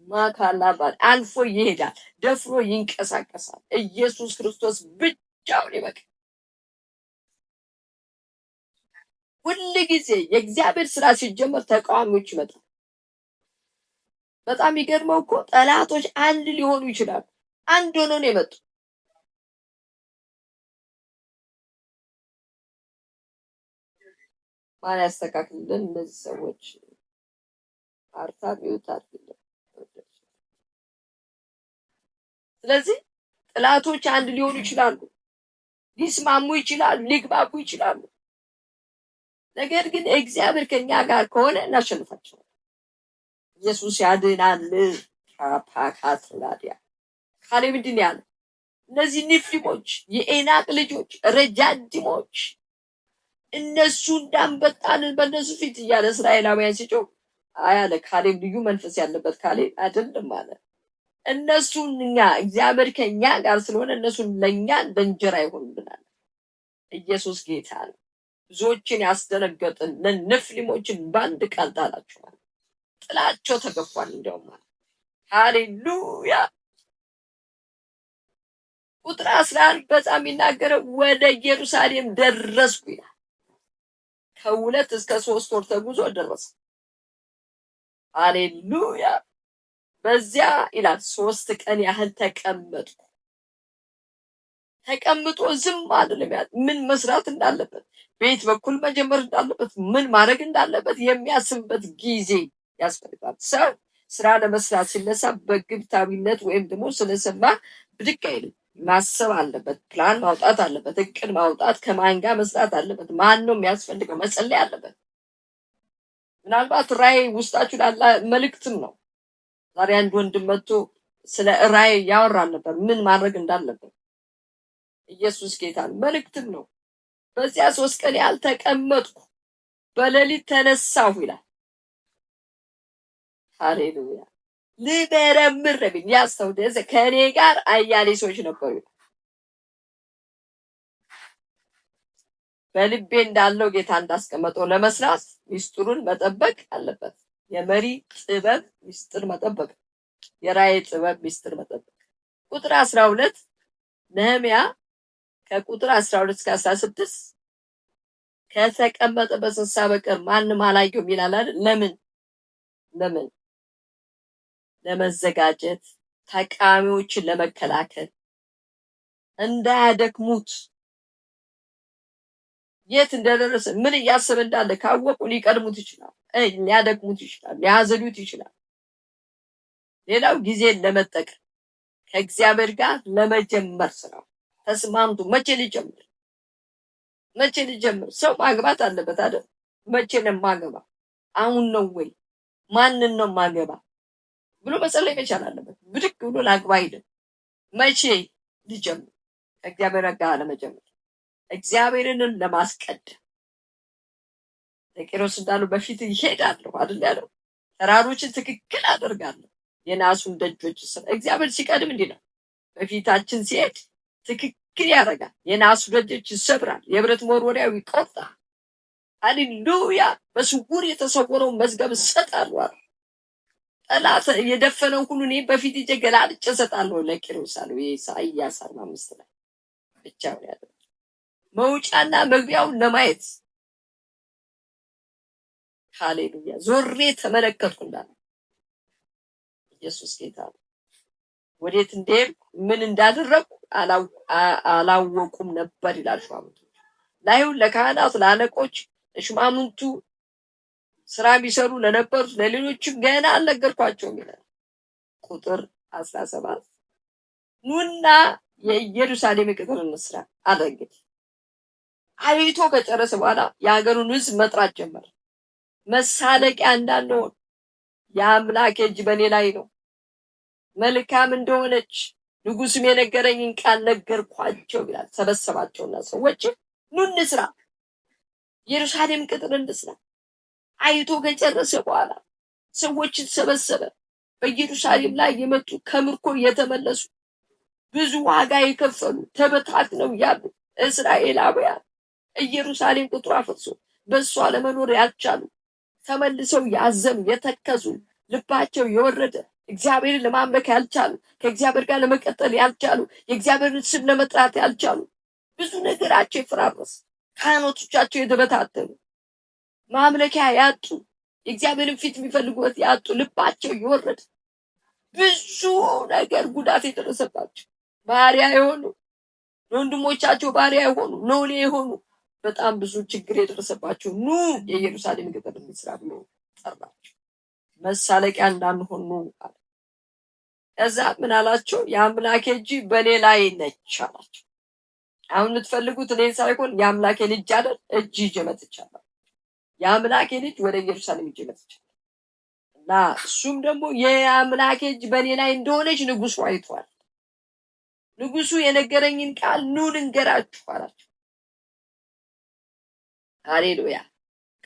ማካላባል አልፎ ይሄዳል፣ ደፍሮ ይንቀሳቀሳል። ኢየሱስ ክርስቶስ ብቻውን ይበቃል። ሁል ጊዜ የእግዚአብሔር ስራ ሲጀመር ተቃዋሚዎች ይመጣል። በጣም ይገርመው እኮ ጠላቶች አንድ ሊሆኑ ይችላሉ። አንድ ሆነው ነው የመጡ። ማን ያስተካክልልን? እነዚህ ሰዎች አርታ mute አድርግልን። ስለዚህ ጠላቶች አንድ ሊሆኑ ይችላሉ፣ ሊስማሙ ይችላሉ፣ ሊግባቡ ይችላሉ። ነገር ግን እግዚአብሔር ከኛ ጋር ከሆነ እናሸንፋቸዋለን። ኢየሱስ ያድናል። ፓካትላዲያ ካሌ ምንድን ያለ? እነዚህ ኒፍሊሞች፣ የኤናቅ ልጆች፣ ረጃጅሞች፣ እነሱ እንዳንበጣንን በእነሱ ፊት እያለ እስራኤላውያን ሲጮህ አይ አለ ካሌብ፣ ልዩ መንፈስ ያለበት ካሌብ አይደለም አለ። እነሱን እኛ እግዚአብሔር ከኛ ጋር ስለሆነ እነሱን ለእኛ እንደ እንጀራ ይሆኑልናል። ኢየሱስ ጌታ ነው። ብዙዎችን ያስደነገጥን ለንፍሊሞችን በአንድ ቃል ጣላቸዋል። ጥላቸው ተገፏል። እንዲያውም ማለት ሃሌሉያ። ቁጥር 11 በጣም የሚናገረው ወደ ኢየሩሳሌም ደረስኩ ይላል። ከ2 እስከ 3 ወር ተጉዞ ደረሰ። ሃሌሉያ። በዚያ ይላል 3 ቀን ያህል ተቀመጥኩ። ተቀምጦ ዝም አይደለም። ምን መስራት እንዳለበት፣ በየት በኩል መጀመር እንዳለበት፣ ምን ማድረግ እንዳለበት የሚያስብበት ጊዜ ያስፈልጋል። ሰው ስራ ለመስራት ሲነሳ በግብታዊነት ወይም ደግሞ ስለሰማ ብድግ አይልም። ማሰብ አለበት፣ ፕላን ማውጣት አለበት፣ እቅድ ማውጣት፣ ከማን ጋር መስራት አለበት፣ ማን ነው የሚያስፈልገው፣ መጸለይ አለበት። ምናልባት ራዕይ ውስጣችሁ ላለ መልእክትም ነው። ዛሬ አንድ ወንድም መጥቶ ስለ ራዕይ ያወራል ነበር፣ ምን ማድረግ እንዳለበት። ኢየሱስ ጌታ ነው። መልእክትም ነው። በዚያ 3 ቀን ያልተቀመጥኩ በሌሊት ተነሳሁ ይላል። ሃሌሉያ። ልመረምር ነው ያስተው ከእኔ ጋር አያሌ ሰዎች ነበሩ። በልቤ እንዳለው ጌታ እንዳስቀመጠው ለመስራት ሚስጥሩን መጠበቅ አለበት። የመሪ ጥበብ ሚስጥር መጠበቅ፣ የራእይ ጥበብ ሚስጥር መጠበቅ። ቁጥር 12 ነህምያ ከቁጥር 12 እስከ 16 ከተቀመጠበት እንስሳ በቀር ማንም አላየውም ይላል አይደል? ለምን ለምን? ለመዘጋጀት፣ ተቃዋሚዎችን ለመከላከል፣ እንዳያደክሙት፣ የት እንደደረሰ ምን እያሰበ እንዳለ ካወቁ ሊቀድሙት ይችላል፣ ሊያደክሙት ይችላል፣ ሊያዘሉት ይችላል። ሌላው ጊዜን ለመጠቀም ከእግዚአብሔር ጋር ለመጀመር ስራው ተስማምቶ መቼ ሊጀምር መቼ ሊጀምር? ሰው ማግባት አለበት አይደል? መቼ ነው ማገባ? አሁን ነው ወይ? ማንን ነው ማገባ ብሎ መጸለይ መቻል አለበት። ብድግ ብሎ ላግባ አይልም። መቼ ሊጀምር? ከእግዚአብሔር ጋር ለመጀመር፣ እግዚአብሔርንም ለማስቀደም። ለቄሮስ እንዳሉ በፊት ይሄዳለሁ አይደል ያለው? ተራሮችን ትክክል አደርጋለሁ፣ የናሱን ደጆች ስራ። እግዚአብሔር ሲቀድም እንዲህ ነው። በፊታችን ሲሄድ ትክክል ያደርጋል። የናሱ ደጆች ይሰብራል፣ የብረት መወርወሪያው ይቆርጣል። ሃሌሉያ! በስውር የተሰወረውን መዝገብ እሰጣለሁ አለ። ጠላት የደፈነው ሁሉ እኔ በፊት ይዤ ገላልጬ እሰጣለሁ ለቂሮስ አለው። የኢሳይያስ 45 ላይ ብቻውን ያለው መውጫና መግቢያውን ለማየት ሃሌሉያ ዞሬ ተመለከትኩ እንዳለ ኢየሱስ ጌታ ነው። ወዴት እንደሄድኩ ምን እንዳደረግኩ አላወቁም ነበር ይላል። ሹማምንቱ ለአይሁድ፣ ለካህናት፣ ለአለቆች፣ ለሹማምንቱ ስራ ቢሰሩ ለነበሩት ለሌሎችም ገና አልነገርኳቸውም ይላል። ቁጥር 17 ኑና የኢየሩሳሌም ቅጥር እንስራ አለ። እንግዲህ አይቶ ከጨረሰ በኋላ የሀገሩን ሕዝብ መጥራት ጀመረ። መሳለቂያ እንዳንሆን የአምላክ እጅ በእኔ ላይ ነው፣ መልካም እንደሆነች ንጉስም የነገረኝን ቃል ነገርኳቸው ይላል። ሰበሰባቸውና ሰዎች ኑ እንስራ። ኢየሩሳሌም ቅጥር እንስራ። አይቶ ከጨረሰ በኋላ ሰዎችን ሰበሰበ። በኢየሩሳሌም ላይ የመጡ ከምርኮ የተመለሱ ብዙ ዋጋ የከፈሉ ተበታትነው ያሉ እስራኤላውያን ኢየሩሳሌም ቅጥሯ ፈርሶ በእሷ ለመኖር ያልቻሉ ተመልሰው ያዘኑ፣ የተከዙ፣ ልባቸው የወረደ፣ እግዚአብሔርን ለማምለክ ያልቻሉ፣ ከእግዚአብሔር ጋር ለመቀጠል ያልቻሉ፣ የእግዚአብሔርን ስም ለመጥራት ያልቻሉ፣ ብዙ ነገራቸው የፈራረሰ፣ ካህናቶቻቸው የተበታተኑ፣ ማምለኪያ ያጡ፣ የእግዚአብሔርን ፊት የሚፈልጉበት ያጡ፣ ልባቸው የወረደ፣ ብዙ ነገር ጉዳት የደረሰባቸው፣ ባሪያ የሆኑ፣ ለወንድሞቻቸው ባሪያ የሆኑ፣ ሎሌ የሆኑ፣ በጣም ብዙ ችግር የደረሰባቸው ኑ የኢየሩሳሌም ቅጥር እንስራ ብሎ ጠራቸው። መሳለቂያ እንዳንሆን ኑ አለ። ከዛ ምን አላቸው? የአምላኬ እጅ በእኔ ላይ ነች አላቸው። አሁን የምትፈልጉት እኔን ሳይሆን የአምላኬን እጅ አይደል? እጅ ይዤ መጥቻለሁ። የአምላኬን እጅ ወደ ኢየሩሳሌም ይዤ መጥቻለሁ። እና እሱም ደግሞ የአምላኬ እጅ በእኔ ላይ እንደሆነች ንጉሱ አይቷል። ንጉሱ የነገረኝን ቃል ኑ ልንገራችሁ አላቸው። ሃሌሉያ።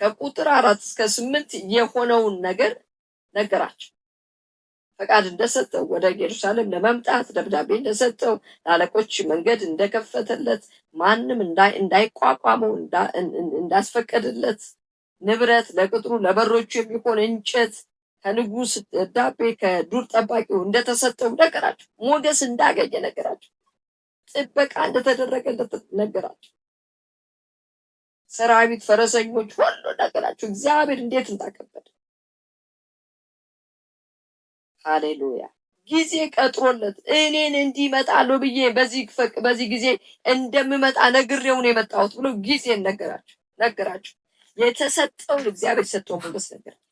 ከቁጥር 4 እስከ 8 የሆነውን ነገር ነገራቸው። ፈቃድ እንደሰጠው፣ ወደ ኢየሩሳሌም ለመምጣት ደብዳቤ እንደሰጠው፣ ለአለቆች መንገድ እንደከፈተለት፣ ማንም እንዳይቋቋመው እንዳስፈቀደለት፣ ንብረት ለቅጥሩ ለበሮቹ የሚሆን እንጨት ከንጉስ ደብዳቤ ከዱር ጠባቂው እንደተሰጠው ነገራቸው። ሞገስ እንዳገኘ ነገራቸው። ጥበቃ እንደተደረገለት ነገራቸው። ሰራዊት፣ ፈረሰኞች ሁሉ ነገራቸው። እግዚአብሔር እንዴት እንዳከበደ። ሃሌሉያ። ጊዜ ቀጥሮለት እኔን እንዲመጣለሁ ብዬ በዚህ ጊዜ እንደምመጣ ነግሬው ነው የመጣሁት ብሎ ጊዜ ነገራቸው። የተሰጠውን እግዚአብሔር የሰጠውን ሞገስ ነገራቸው።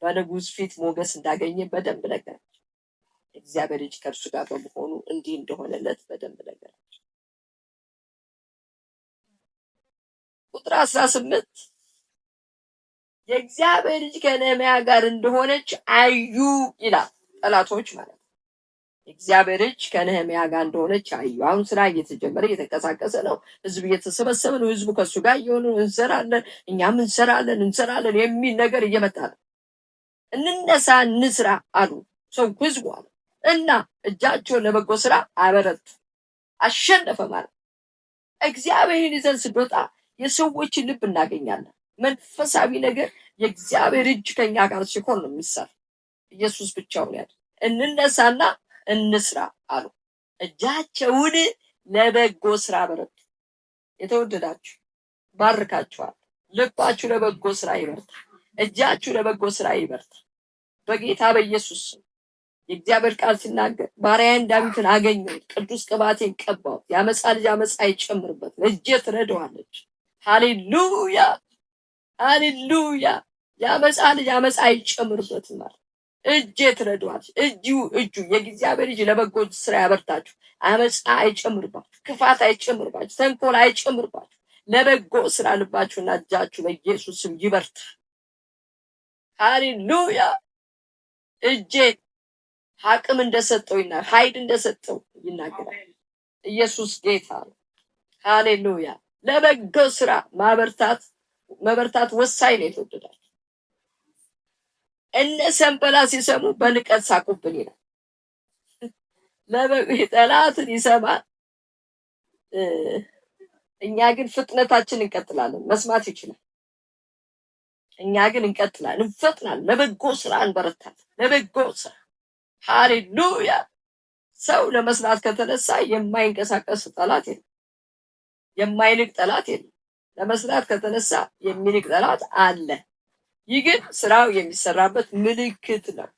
በንጉስ ፊት ሞገስ እንዳገኘ በደንብ ነገራቸው። እግዚአብሔር እጅ ከእርሱ ጋር በመሆኑ እንዲህ እንደሆነለት በደንብ ነገራቸው። ቁጥር 18 የእግዚአብሔር እጅ ከነህምያ ጋር እንደሆነች አዩ ይላል። ጠላቶች ማለት ነው። የእግዚአብሔር እጅ ከነህምያ ጋር እንደሆነች አዩ። አሁን ስራ እየተጀመረ እየተንቀሳቀሰ ነው። ህዝብ እየተሰበሰበ ነው። ህዝቡ ከእሱ ጋር እየሆኑ እንሰራለን፣ እኛም እንሰራለን እንሰራለን የሚል ነገር እየመጣ ነው። እንነሳ እንስራ አሉ ሰው ህዝቡ አሉ እና እጃቸውን ለበጎ ስራ አበረቱ። አሸነፈ ማለት እግዚአብሔርን ይዘን ስንወጣ የሰዎችን ልብ እናገኛለን። መንፈሳዊ ነገር የእግዚአብሔር እጅ ከኛ ጋር ሲሆን ነው የሚሰራ። ኢየሱስ ብቻውን ያለ። እንነሳና እንስራ አሉ። እጃቸውን ለበጎ ስራ አበረቱ። የተወደዳችሁ ባርካችኋል። ልባችሁ ለበጎ ስራ ይበርታ። እጃችሁ ለበጎ ስራ ይበርታ። በጌታ በኢየሱስ ስም የእግዚአብሔር ቃል ሲናገር ባሪያዬን ዳዊትን አገኘሁት፣ ቅዱስ ቅባቴን ቀባሁት፣ የአመፃ ልጅ አመፃ አይጨምርበትም፣ እጄ ትረዳዋለች። ሃሌሉያ ሃሌሉያ። የአመፃ ልጅ አመፃ አይጨምርበትም ማለት እጄ ትረዳዋለች። እጁ እጁ የእግዚአብሔር እጅ ለበጎ ስራ ያበርታችሁ። አመፃ አይጨምርባችሁ፣ ክፋት አይጨምርባችሁ፣ ተንኮል አይጨምርባችሁ። ለበጎ ስራ ልባችሁና እጃችሁ በኢየሱስ ስም ይበርታ። ሃሌሉያ። እጄ አቅም እንደሰጠው ይናገራል፣ ኃይል እንደሰጠው ይናገራል። ኢየሱስ ጌታ ነው። ሃሌሉያ። ለበጎ ስራ ማበርታት መበርታት ወሳኝ ነው። የተወደዳችሁ እነ ሰንበላ ሲሰሙ በንቀት ሳቁብን ይላል። ጠላትን ይሰማል። እኛ ግን ፍጥነታችን እንቀጥላለን። መስማት ይችላል። እኛ ግን እንቀጥላለን፣ እንፈጥናለን። ለበጎ ስራ እንበረታለን። ለበጎ ስራ። ሃሌሉያ። ሰው ለመስራት ከተነሳ የማይንቀሳቀስ ጠላት የለም፣ የማይንቅ ጠላት የለም። ለመስራት ከተነሳ የሚንቅ ጠላት አለ። ይህ ግን ስራው የሚሰራበት ምልክት ነው።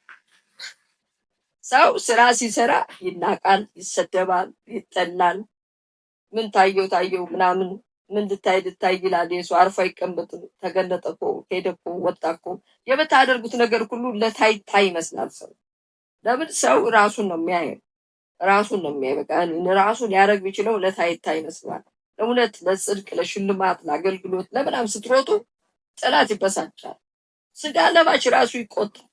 ሰው ስራ ሲሰራ ይናቃል፣ ይሰደባል፣ ይጠላል። ምን ታየው ታየው ምናምን ምን ልታይ ልታይ ይላል። የሰው አርፎ አይቀመጥም። ተገለጠ እኮ፣ ሄደ እኮ፣ ወጣ እኮ። የምታደርጉት ነገር ሁሉ ለታይታ ይመስላል። ሰው ለምን ሰው ራሱን ነው የሚያየው? ራሱን ነው የሚያየው። በቃ ራሱን ሊያደርግ ቢችለው ለታይታ ይመስላል። ለእውነት፣ ለጽድቅ፣ ለሽልማት፣ ለአገልግሎት፣ ለምናምን ስትሮጡ ጠላት ይበሳጫል። ስጋ ለባች ራሱ ይቆጣል።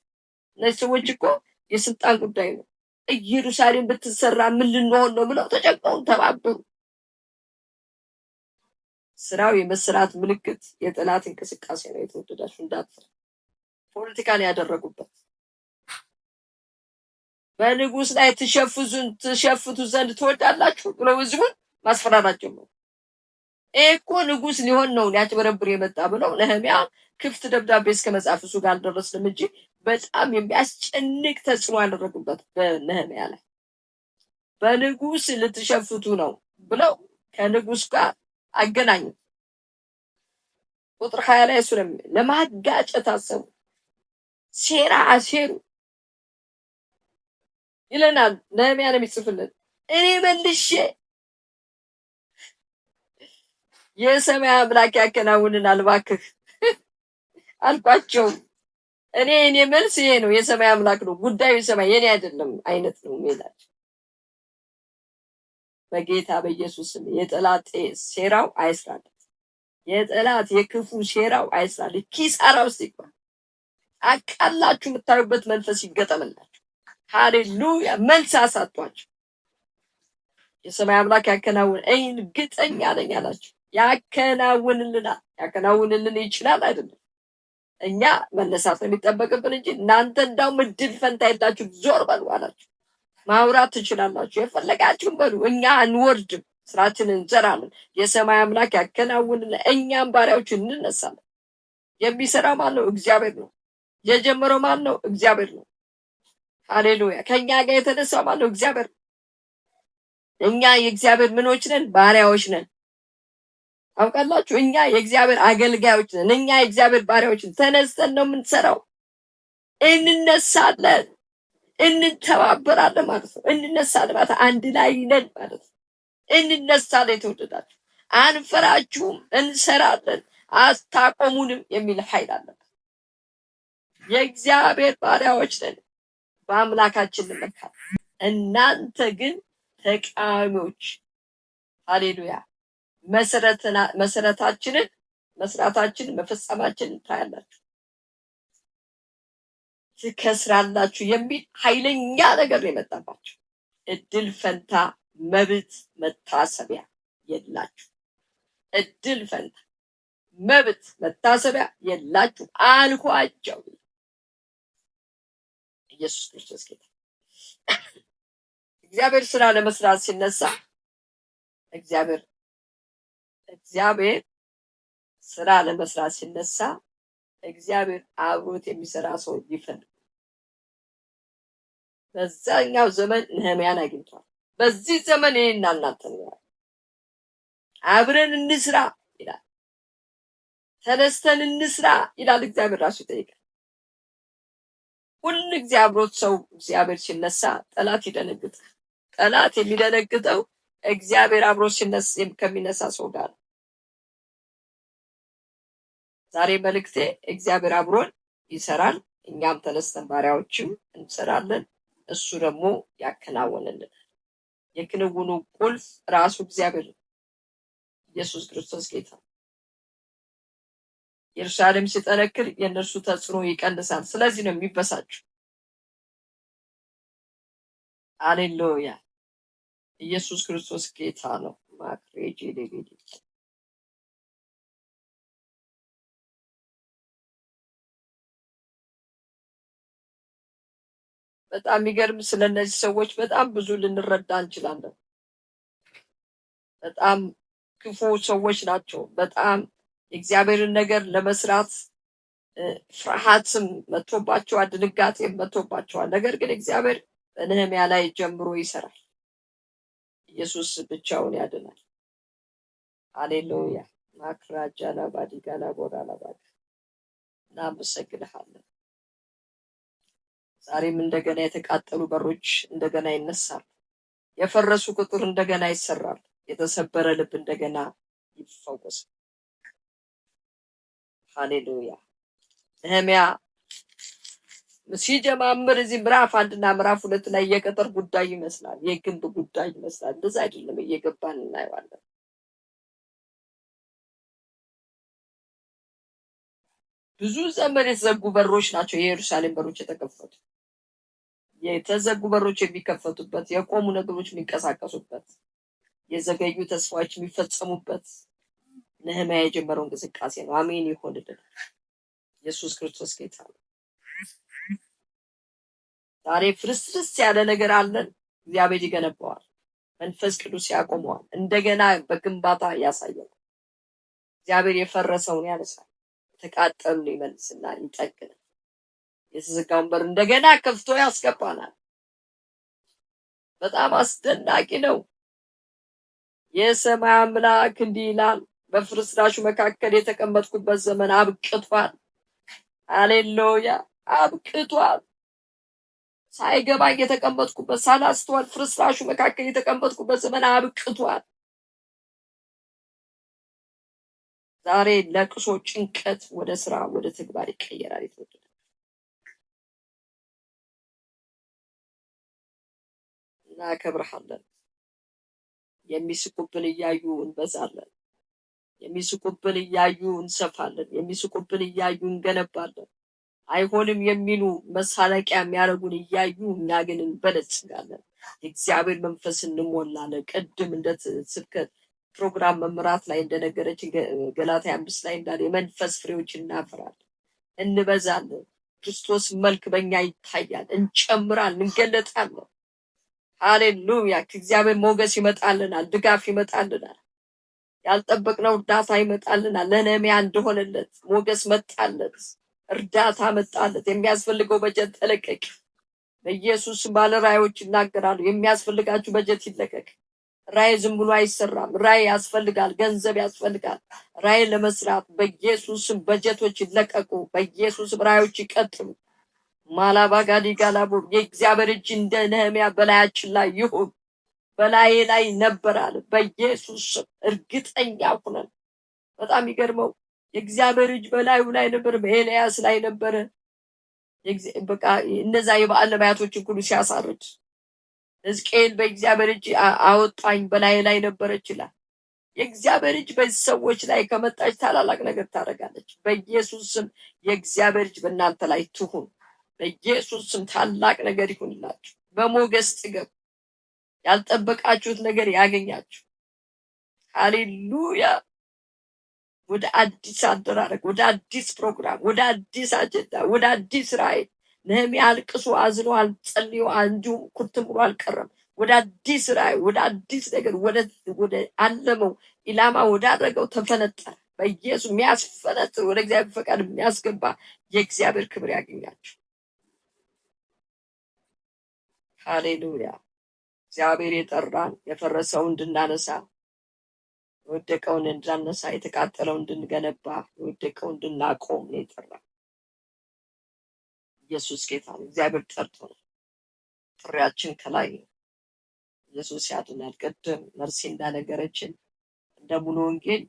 እነዚህ ሰዎች እኮ የስልጣን ጉዳይ ነው። ኢየሩሳሌም ብትሰራ ምን ልንሆን ነው ብለው ተጨንቀው ተባበሩ። ስራው የመሰራት ምልክት የጠላት እንቅስቃሴ ነው። የተወደዳችሁ እንዳትፈሩ። ፖለቲካን ያደረጉበት በንጉስ ላይ ትሸፍቱ ዘንድ ትወዳላችሁ ብለው ህዝቡን ማስፈራራት ጀመሩ። ይሄ እኮ ንጉስ ሊሆን ነው ሊያጭበረብር የመጣ ብለው ነህሚያ ክፍት ደብዳቤ እስከ መጻፍ እሱ ጋር አልደረስንም እንጂ በጣም የሚያስጨንቅ ተጽዕኖ ያደረጉበት በነህሚያ ላይ። በንጉስ ልትሸፍቱ ነው ብለው ከንጉስ ጋር አገናኙ። ቁጥር 20 ላይ እሱ ለማጋጨት አሰቡ፣ ሴራ አሴሩ ይለናል ነህሚያ ነው የሚጽፍልን። እኔ መልሼ የሰማይ አምላክ ያከናውንናል እባክህ አልኳቸው። እኔ መልስ ይሄ ነው፣ የሰማይ አምላክ ነው ጉዳዩ፣ የሰማይ የኔ አይደለም አይነት ነው የሚላቸው። በጌታ በኢየሱስ ስም የጠላት ሴራው አይስራለት፣ የጠላት የክፉ ሴራው አይስራለት፣ ኪሳራ ውስጥ ይግባ። አቃላችሁ የምታዩበት መንፈስ ይገጠምላችሁ። ሃሌሉያ! መልስ አሳጧቸው። የሰማይ አምላክ ያከናውን እርግጠኛ ነኝ አላቸው። ያከናውንልናል። ያከናውንልን ይችላል አይደለም። እኛ መነሳት ነው የሚጠበቅብን እንጂ እናንተ እንዳውም እድል ፈንታ የላችሁ፣ ዞር በሉ አላችሁ። ማውራት ትችላላችሁ፣ የፈለጋችሁን በሉ። እኛ አንወርድም፣ ስራችንን እንሰራለን። የሰማይ አምላክ ያከናውንልን፣ እኛም ባሪያዎች እንነሳለን። የሚሰራው ማን ነው? እግዚአብሔር ነው። የጀመረው ማን ነው? እግዚአብሔር ነው። ሃሌሉያ! ከኛ ጋር የተነሳው ማን ነው? እግዚአብሔር ነው። እኛ የእግዚአብሔር ምኖች ነን? ባሪያዎች ነን። ታውቃላችሁ፣ እኛ የእግዚአብሔር አገልጋዮች ነን። እኛ የእግዚአብሔር ባሪያዎች ነን። ተነስተን ነው የምንሰራው። እንነሳለን፣ እንተባበራለን ማለት ነው። እንነሳለን ማለት አንድ ላይ ነን ማለት ነው። እንነሳለን። የተወደዳችሁ አንፈራችሁም፣ እንሰራለን፣ አታቆሙንም የሚል ኃይል አለበት። የእግዚአብሔር ባሪያዎች ነን፣ በአምላካችን እንመካለን። እናንተ ግን ተቃዋሚዎች፣ ሃሌሉያ፣ መሰረታችንን መስራታችንን መፈጸማችንን ታያላችሁ፣ ትከስራላችሁ የሚል ኃይለኛ ነገር ነው የመጣባቸው። እድል ፈንታ መብት መታሰቢያ የላችሁ። እድል ፈንታ መብት መታሰቢያ የላችሁ አልኳቸው። ኢየሱስ ክርስቶስ ጌታ። እግዚአብሔር ስራ ለመስራት ሲነሳ እግዚአብሔር ስራ ለመስራት ሲነሳ እግዚአብሔር አብሮት የሚሰራ ሰው ይፈልጋል። በዛኛው ዘመን ነህምያን አግኝቷል። በዚህ ዘመን እኔና እናንተ ነው አብረን እንስራ ይላል። ተነስተን እንስራ ይላል። እግዚአብሔር ራሱ ይጠይቃል። ሁሉ ጊዜ አብሮት ሰው እግዚአብሔር ሲነሳ ጠላት ይደነግጣል። ጠላት የሚደነግጠው እግዚአብሔር አብሮት ሲነሳ ከሚነሳ ሰው ጋር ነው። ዛሬ መልእክቴ እግዚአብሔር አብሮን ይሰራል፣ እኛም ተነስተን ባሪያዎችም እንሰራለን፣ እሱ ደግሞ ያከናውንልናል። የክንውኑ ቁልፍ ራሱ እግዚአብሔር ነው። ኢየሱስ ክርስቶስ ጌታ። ኢየሩሳሌም ሲጠነክር የእነርሱ ተጽዕኖ ይቀንሳል። ስለዚህ ነው የሚበሳጩ። ሃሌሉያ! ኢየሱስ ክርስቶስ ጌታ ነው። ማክሬጂ ሌቤዲ በጣም የሚገርም። ስለነዚህ ሰዎች በጣም ብዙ ልንረዳ እንችላለን። በጣም ክፉ ሰዎች ናቸው። በጣም የእግዚአብሔርን ነገር ለመስራት ፍርሃትም መጥቶባቸዋል፣ ድንጋጤም መጥቶባቸዋል። ነገር ግን እግዚአብሔር በነህምያ ላይ ጀምሮ ይሰራል። ኢየሱስ ብቻውን ያድናል። ሃሌሉያ። ማክራጃ ላባዲ ጋላቦራ ላባዲ እናመሰግንሃለን። ዛሬም እንደገና የተቃጠሉ በሮች እንደገና ይነሳሉ። የፈረሱ ቅጥር እንደገና ይሰራል። የተሰበረ ልብ እንደገና ይፈወሳል። ሃሌሉያ። ነህምያ ሲጀማምር እዚህ ምዕራፍ 1 እና ምዕራፍ 2 ላይ የቅጥር ጉዳይ ይመስላል፣ የግንብ ጉዳይ ይመስላል። እንደዛ አይደለም፣ እየገባን እናየዋለን። ብዙ ዘመን የተዘጉ በሮች ናቸው የኢየሩሳሌም በሮች የተከፈቱ። የተዘጉ በሮች የሚከፈቱበት፣ የቆሙ ነገሮች የሚንቀሳቀሱበት፣ የዘገዩ ተስፋዎች የሚፈጸሙበት ነህምያ የጀመረው እንቅስቃሴ ነው። አሜን ይሆንልን። ኢየሱስ ክርስቶስ ጌታ ነው። ዛሬ ፍርስርስ ያለ ነገር አለን። እግዚአብሔር ይገነባዋል። መንፈስ ቅዱስ ያቆመዋል። እንደገና በግንባታ ያሳያል። እግዚአብሔር የፈረሰውን ያነሳል፣ የተቃጠሉን ይመልስና ይጠግናል። የተዘጋውን በር እንደገና ከፍቶ ያስገባናል። በጣም አስደናቂ ነው። የሰማይ አምላክ እንዲህ ይላል፣ በፍርስራሹ መካከል የተቀመጥኩበት ዘመን አብቅቷል። ሃሌሉያ፣ አብቅቷል። ሳይገባኝ የተቀመጥኩበት፣ ሳላስተዋል ፍርስራሹ መካከል የተቀመጥኩበት ዘመን አብቅቷል። ዛሬ ለቅሶ፣ ጭንቀት ወደ ስራ፣ ወደ ተግባር ይቀየራል። የተወደደ እናከብርሃለን። የሚስቁብን እያዩ እንበዛለን። የሚስቁብን እያዩ እንሰፋለን። የሚስቁብን እያዩ እንገነባለን። አይሆንም የሚሉ መሳለቂያ የሚያደርጉን እያዩ እኛ ግን እንበለጽጋለን። የእግዚአብሔር መንፈስ እንሞላለን። ቅድም እንደ ስብከት ፕሮግራም መምራት ላይ እንደነገረችን ገላትያ 5 ላይ እንዳለ የመንፈስ ፍሬዎች እናፈራለን፣ እንበዛለን። ክርስቶስ መልክ በእኛ ይታያል፣ እንጨምራለን፣ እንገለጣለን። ሃሌሉያ! ከእግዚአብሔር ሞገስ ይመጣልናል፣ ድጋፍ ይመጣልናል፣ ያልጠበቅነው እርዳታ ይመጣልናል። ለነህምያ እንደሆነለት ሞገስ መጣለት፣ እርዳታ መጣለት፣ የሚያስፈልገው በጀት ተለቀቀ። በኢየሱስ ባለ ራእዮች ይናገራሉ። የሚያስፈልጋችሁ በጀት ይለቀቅ። ራእይ ዝም ብሎ አይሰራም። ራእይ ያስፈልጋል፣ ገንዘብ ያስፈልጋል። ራእይ ለመስራት በኢየሱስም በጀቶች ይለቀቁ። በኢየሱስም ራእዮች ይቀጥሉ። ማላባጋዲ ጋላቦ የእግዚአብሔር እጅ እንደ ነህምያ በላያችን ላይ ይሁን። በላዬ ላይ ነበራል። በኢየሱስ እርግጠኛ ሁነን። በጣም ይገርመው የእግዚአብሔር እጅ በላዩ ላይ ነበር፣ በኤልያስ ላይ ነበረ። በቃ እነዛ የበዓል ነቢያቶችን ሁሉ ሲያሳርድ ሕዝቅኤል በእግዚአብሔር እጅ አወጣኝ በላዬ ላይ ነበረች ይላል። የእግዚአብሔር እጅ በዚህ ሰዎች ላይ ከመጣች ታላላቅ ነገር ታደርጋለች። በኢየሱስ ስም የእግዚአብሔር እጅ በእናንተ ላይ ትሁን። በኢየሱስ ስም ታላቅ ነገር ይሁንላችሁ። በሞገስ ጥገብ ያልጠበቃችሁት ነገር ያገኛችሁ። ሃሌሉያ። ወደ አዲስ አደራረግ፣ ወደ አዲስ ፕሮግራም፣ ወደ አዲስ አጀንዳ፣ ወደ አዲስ ራእይ። ነህምያ አልቅሶ አዝኖ አልጸልዮ እንዲሁም ኩርትም ብሎ አልቀረም። ወደ አዲስ ራእይ፣ ወደ አዲስ ነገር፣ ወደ አለመው ኢላማ ወዳደረገው ተፈነጠረ። በኢየሱስ የሚያስፈነጥር ወደ እግዚአብሔር ፈቃድ የሚያስገባ የእግዚአብሔር ክብር ያገኛችሁ። ሃሌሉያ። እግዚአብሔር የጠራን የፈረሰውን እንድናነሳ፣ የወደቀውን እንድናነሳ፣ የተቃጠለውን እንድንገነባ፣ የወደቀውን እንድናቆም ነው የጠራን። ኢየሱስ ጌታ ነው። እግዚአብሔር ጠርቶ ነው። ጥሪያችን ከላይ ነው። ኢየሱስ ያድናል። ቅድም መርሲ እንዳነገረችን እንደ ሙሉ ወንጌል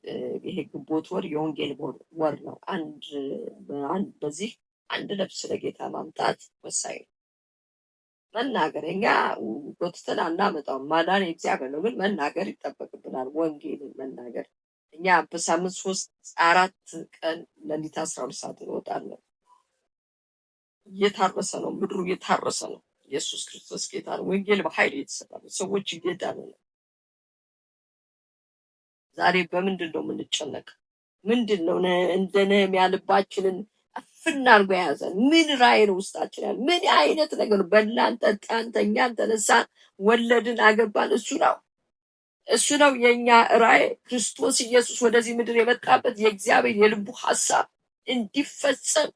ይሄ ግንቦት ወር የወንጌል ወር ነው። በዚህ አንድ ነፍስ ለጌታ ማምጣት ወሳኝ ነው። መናገር እኛ ጎትተን አናመጣውም። ማዳን የእግዚአብሔር ነው፣ ግን መናገር ይጠበቅብናል። ወንጌልን መናገር እኛ በሳምንት 3-4 ቀን ሌሊት 12 ሰዓት እንወጣለን። እየታረሰ ነው፣ ምድሩ እየታረሰ ነው። ኢየሱስ ክርስቶስ ጌታ ነው። ወንጌል በኃይል እየተሰራ ነው። ሰዎች እየዳኑ ነው። ዛሬ በምንድን ነው የምንጨነቀው? ምንድን ነው እንደ ነህምያ ልባችንን አፍና አድርጎ የያዘን? ምን ራእይ ነው ውስጣችን ያለ? ምን አይነት ነገር ነው? በላን፣ ጠጣን፣ ተኛን፣ ተነሳን፣ ወለድን፣ አገባን። እሱ ነው፣ እሱ ነው የኛ ራእይ። ክርስቶስ ኢየሱስ ወደዚህ ምድር የመጣበት የእግዚአብሔር የልቡ ሐሳብ እንዲፈጸም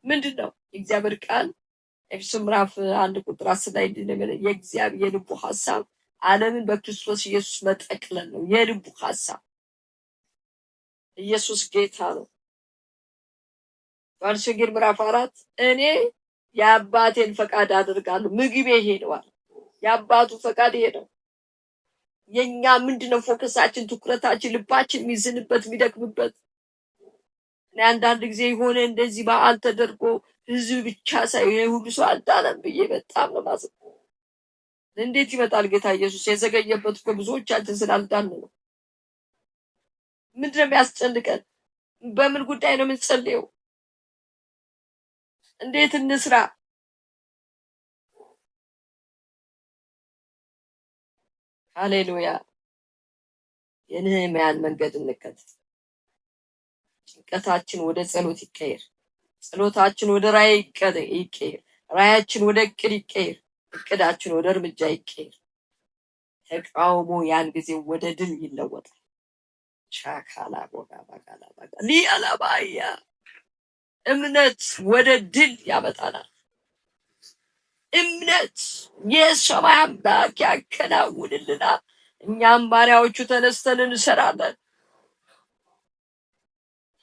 ምንድን ነው? የእግዚአብሔር ቃል ኤፌሶን ምዕራፍ 1 ቁጥር 10 ላይ እንዲህ ነው የሚለው፣ የእግዚአብሔር የልቡ ሐሳብ ዓለምን በክርስቶስ ኢየሱስ መጠቅለል ነው። የልቡ ሐሳብ ኢየሱስ ጌታ ነው። ዮሐንስ ወንጌል ምዕራፍ 4 እኔ የአባቴን ፈቃድ አደርጋለሁ፣ ምግቤ ይሄ ነው አለ። የአባቱ ፈቃድ ይሄ ነው። የኛ ምንድነው ፎከሳችን፣ ትኩረታችን፣ ልባችን የሚዝንበት የሚደክምበት? እኔ አንዳንድ ጊዜ የሆነ እንደዚህ በዓል ተደርጎ ህዝብ ብቻ ሳይሆን ይሄ ሁሉ ሰው አልዳነም ብዬ በጣም ነው የማዝነው። እንዴት ይመጣል ጌታ ኢየሱስ? የዘገየበት እኮ ብዙዎቻችን ስላልዳን ነው። ምንድነው የሚያስጨንቀን? በምን ጉዳይ ነው የምንጸልየው? እንዴት እንስራ? ሃሌሉያ። የነህምያን መንገድ እንከተል። ጭንቀታችን ወደ ጸሎት ይቀየር። ጸሎታችን ወደ ራእይ ይቀየር። ራእያችን ወደ እቅድ ይቀየር። እቅዳችን ወደ እርምጃ ይቀየር። ተቃውሞ ያን ጊዜ ወደ ድል ይለወጣል። ቻካላ ቦጋ ባጋላ ባጋ ሊአላባያ እምነት ወደ ድል ያመጣናል። እምነት የሰማይ አምላክ ያከናውንልናል። እኛም ባሪያዎቹ ተነስተን እንሰራለን።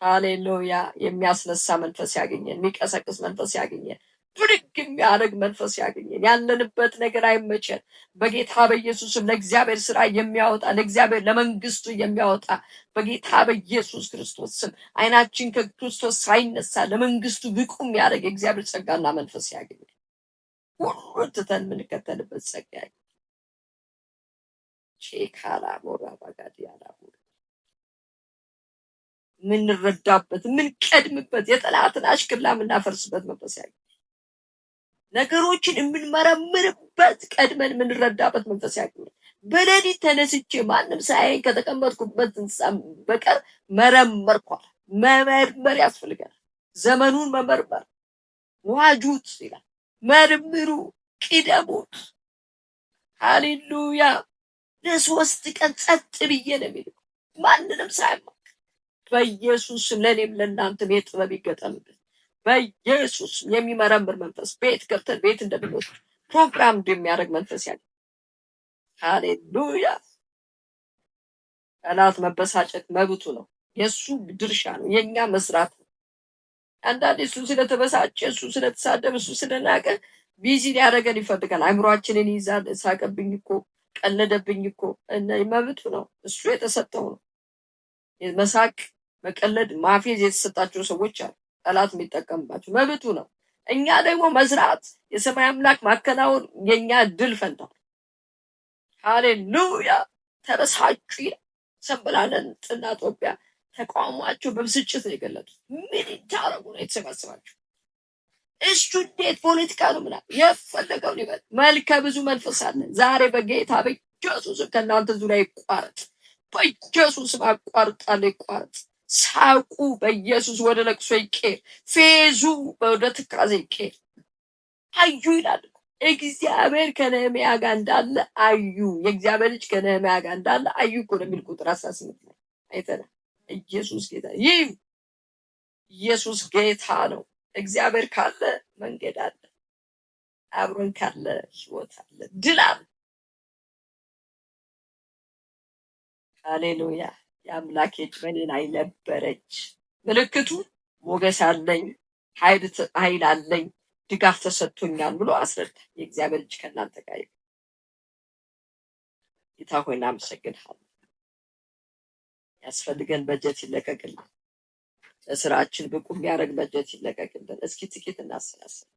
ሃሌሉያ! የሚያስነሳ መንፈስ ያገኘን፣ የሚቀሰቅስ መንፈስ ያገኘን፣ ብድግ የሚያደርግ መንፈስ ያገኘን። ያለንበት ነገር አይመቸን። በጌታ በኢየሱስም ለእግዚአብሔር ስራ የሚያወጣ፣ ለእግዚአብሔር ለመንግስቱ የሚያወጣ፣ በጌታ በኢየሱስ ክርስቶስ ስም አይናችን ከክርስቶስ ሳይነሳ ለመንግስቱ ብቁ የሚያደርግ የእግዚአብሔር ጸጋና መንፈስ ያገኘን። ሁሉን ትተን የምንከተልበት ጸጋ ያገኘን። ቼካላ ቦራ ባጋዲያላ የምንረዳበት፣ የምንቀድምበት፣ የጠላትን አሽክላ የምናፈርስበት መንፈስ ያገኘን። ነገሮችን የምንመረምርበት፣ ቀድመን የምንረዳበት መንፈስ ያገኘን። በሌሊት ተነስቼ ማንም ሳያየኝ ከተቀመጥኩበት ህንፃ በቀር መረመርኳል። መመርመር ያስፈልጋል። ዘመኑን መመርመር፣ ዋጁት ይላል። መርምሩ፣ ቅደሙት። ሃሌሉያ። ለ3 ቀን ጸጥ ብዬ ነው የሚለው፣ ማንንም ሳያማክር። በኢየሱስ ስም ለእኔም ለእናንተም የጥበብ ይገጠምልን። በኢየሱስ የሚመረምር መንፈስ፣ ቤት ገብተን ቤት እንደምንወስድ ፕሮግራም እንደሚያደርግ መንፈስ ያለ። ሃሌሉያ። ጠላት መበሳጨት መብቱ ነው፣ የእሱ ድርሻ ነው፣ የእኛ መስራት ነው። አንዳንዴ እሱ ስለተበሳጨ፣ እሱ ስለተሳደበ፣ እሱ ስለናቀ busy ሊያደርገን ይፈልጋል። አእምሯችንን ይይዛል። ሳቀብኝ እኮ፣ ቀለደብኝ እኮ። መብቱ ነው፣ እሱ የተሰጠው ነው። መሳቅ፣ መቀለድ፣ ማፌዝ የተሰጣቸው ሰዎች አሉ። ጠላት የሚጠቀምባቸው መብቱ ነው። እኛ ደግሞ መስራት፣ የሰማይ አምላክ ማከናወን የኛ ድል ፈንታ። ሃሌሉያ። ተበሳጩ ይላል። ሰንባላጥና ጦቢያ ተቃውሟቸው በብስጭት ነው የገለጡት። ምን ታረጉ ነው የተሰባሰባችሁ? እሱ እንዴት ፖለቲካ ነው ምናምን የፈለገውን ይበል። መልከ ብዙ መንፈስ አለ። ዛሬ በጌታ በኢየሱስ ከእናንተ ዙሪያ ይቋረጥ። በኢየሱስ አቋርጣለሁ፣ ይቋረጥ። ሳቁ በኢየሱስ ወደ ለቅሶ ይቀየር። ፌዙ ወደ ትካዜ ይቀየር። አዩ ይላል። እግዚአብሔር ከነህምያ ጋር እንዳለ አዩ። የእግዚአብሔር ልጅ ከነህምያ ጋር እንዳለ አዩ እኮ ነው የሚል ቁጥር 18 ላይ አይተናል። ኢየሱስ ጌታ፣ ይህ ኢየሱስ ጌታ ነው። እግዚአብሔር ካለ መንገድ አለ። አብሮን ካለ ህይወት አለ፣ ድል አለ። ሃሌሉያ። የአምላክ እጅ በእኔ ላይ ነበረች። ምልክቱ ሞገስ አለኝ፣ ኃይል አለኝ፣ ድጋፍ ተሰጥቶኛል ብሎ አስረዳ። የእግዚአብሔር እጅ ከእናንተ ጋር ይሁን። ጌታ ሆይ እናመሰግንሃለን። ያስፈልገን በጀት ይለቀቅልን። ለስራችን ብቁ የሚያደርግ በጀት ይለቀቅልን። እስኪ ጥቂት እናሰላስል።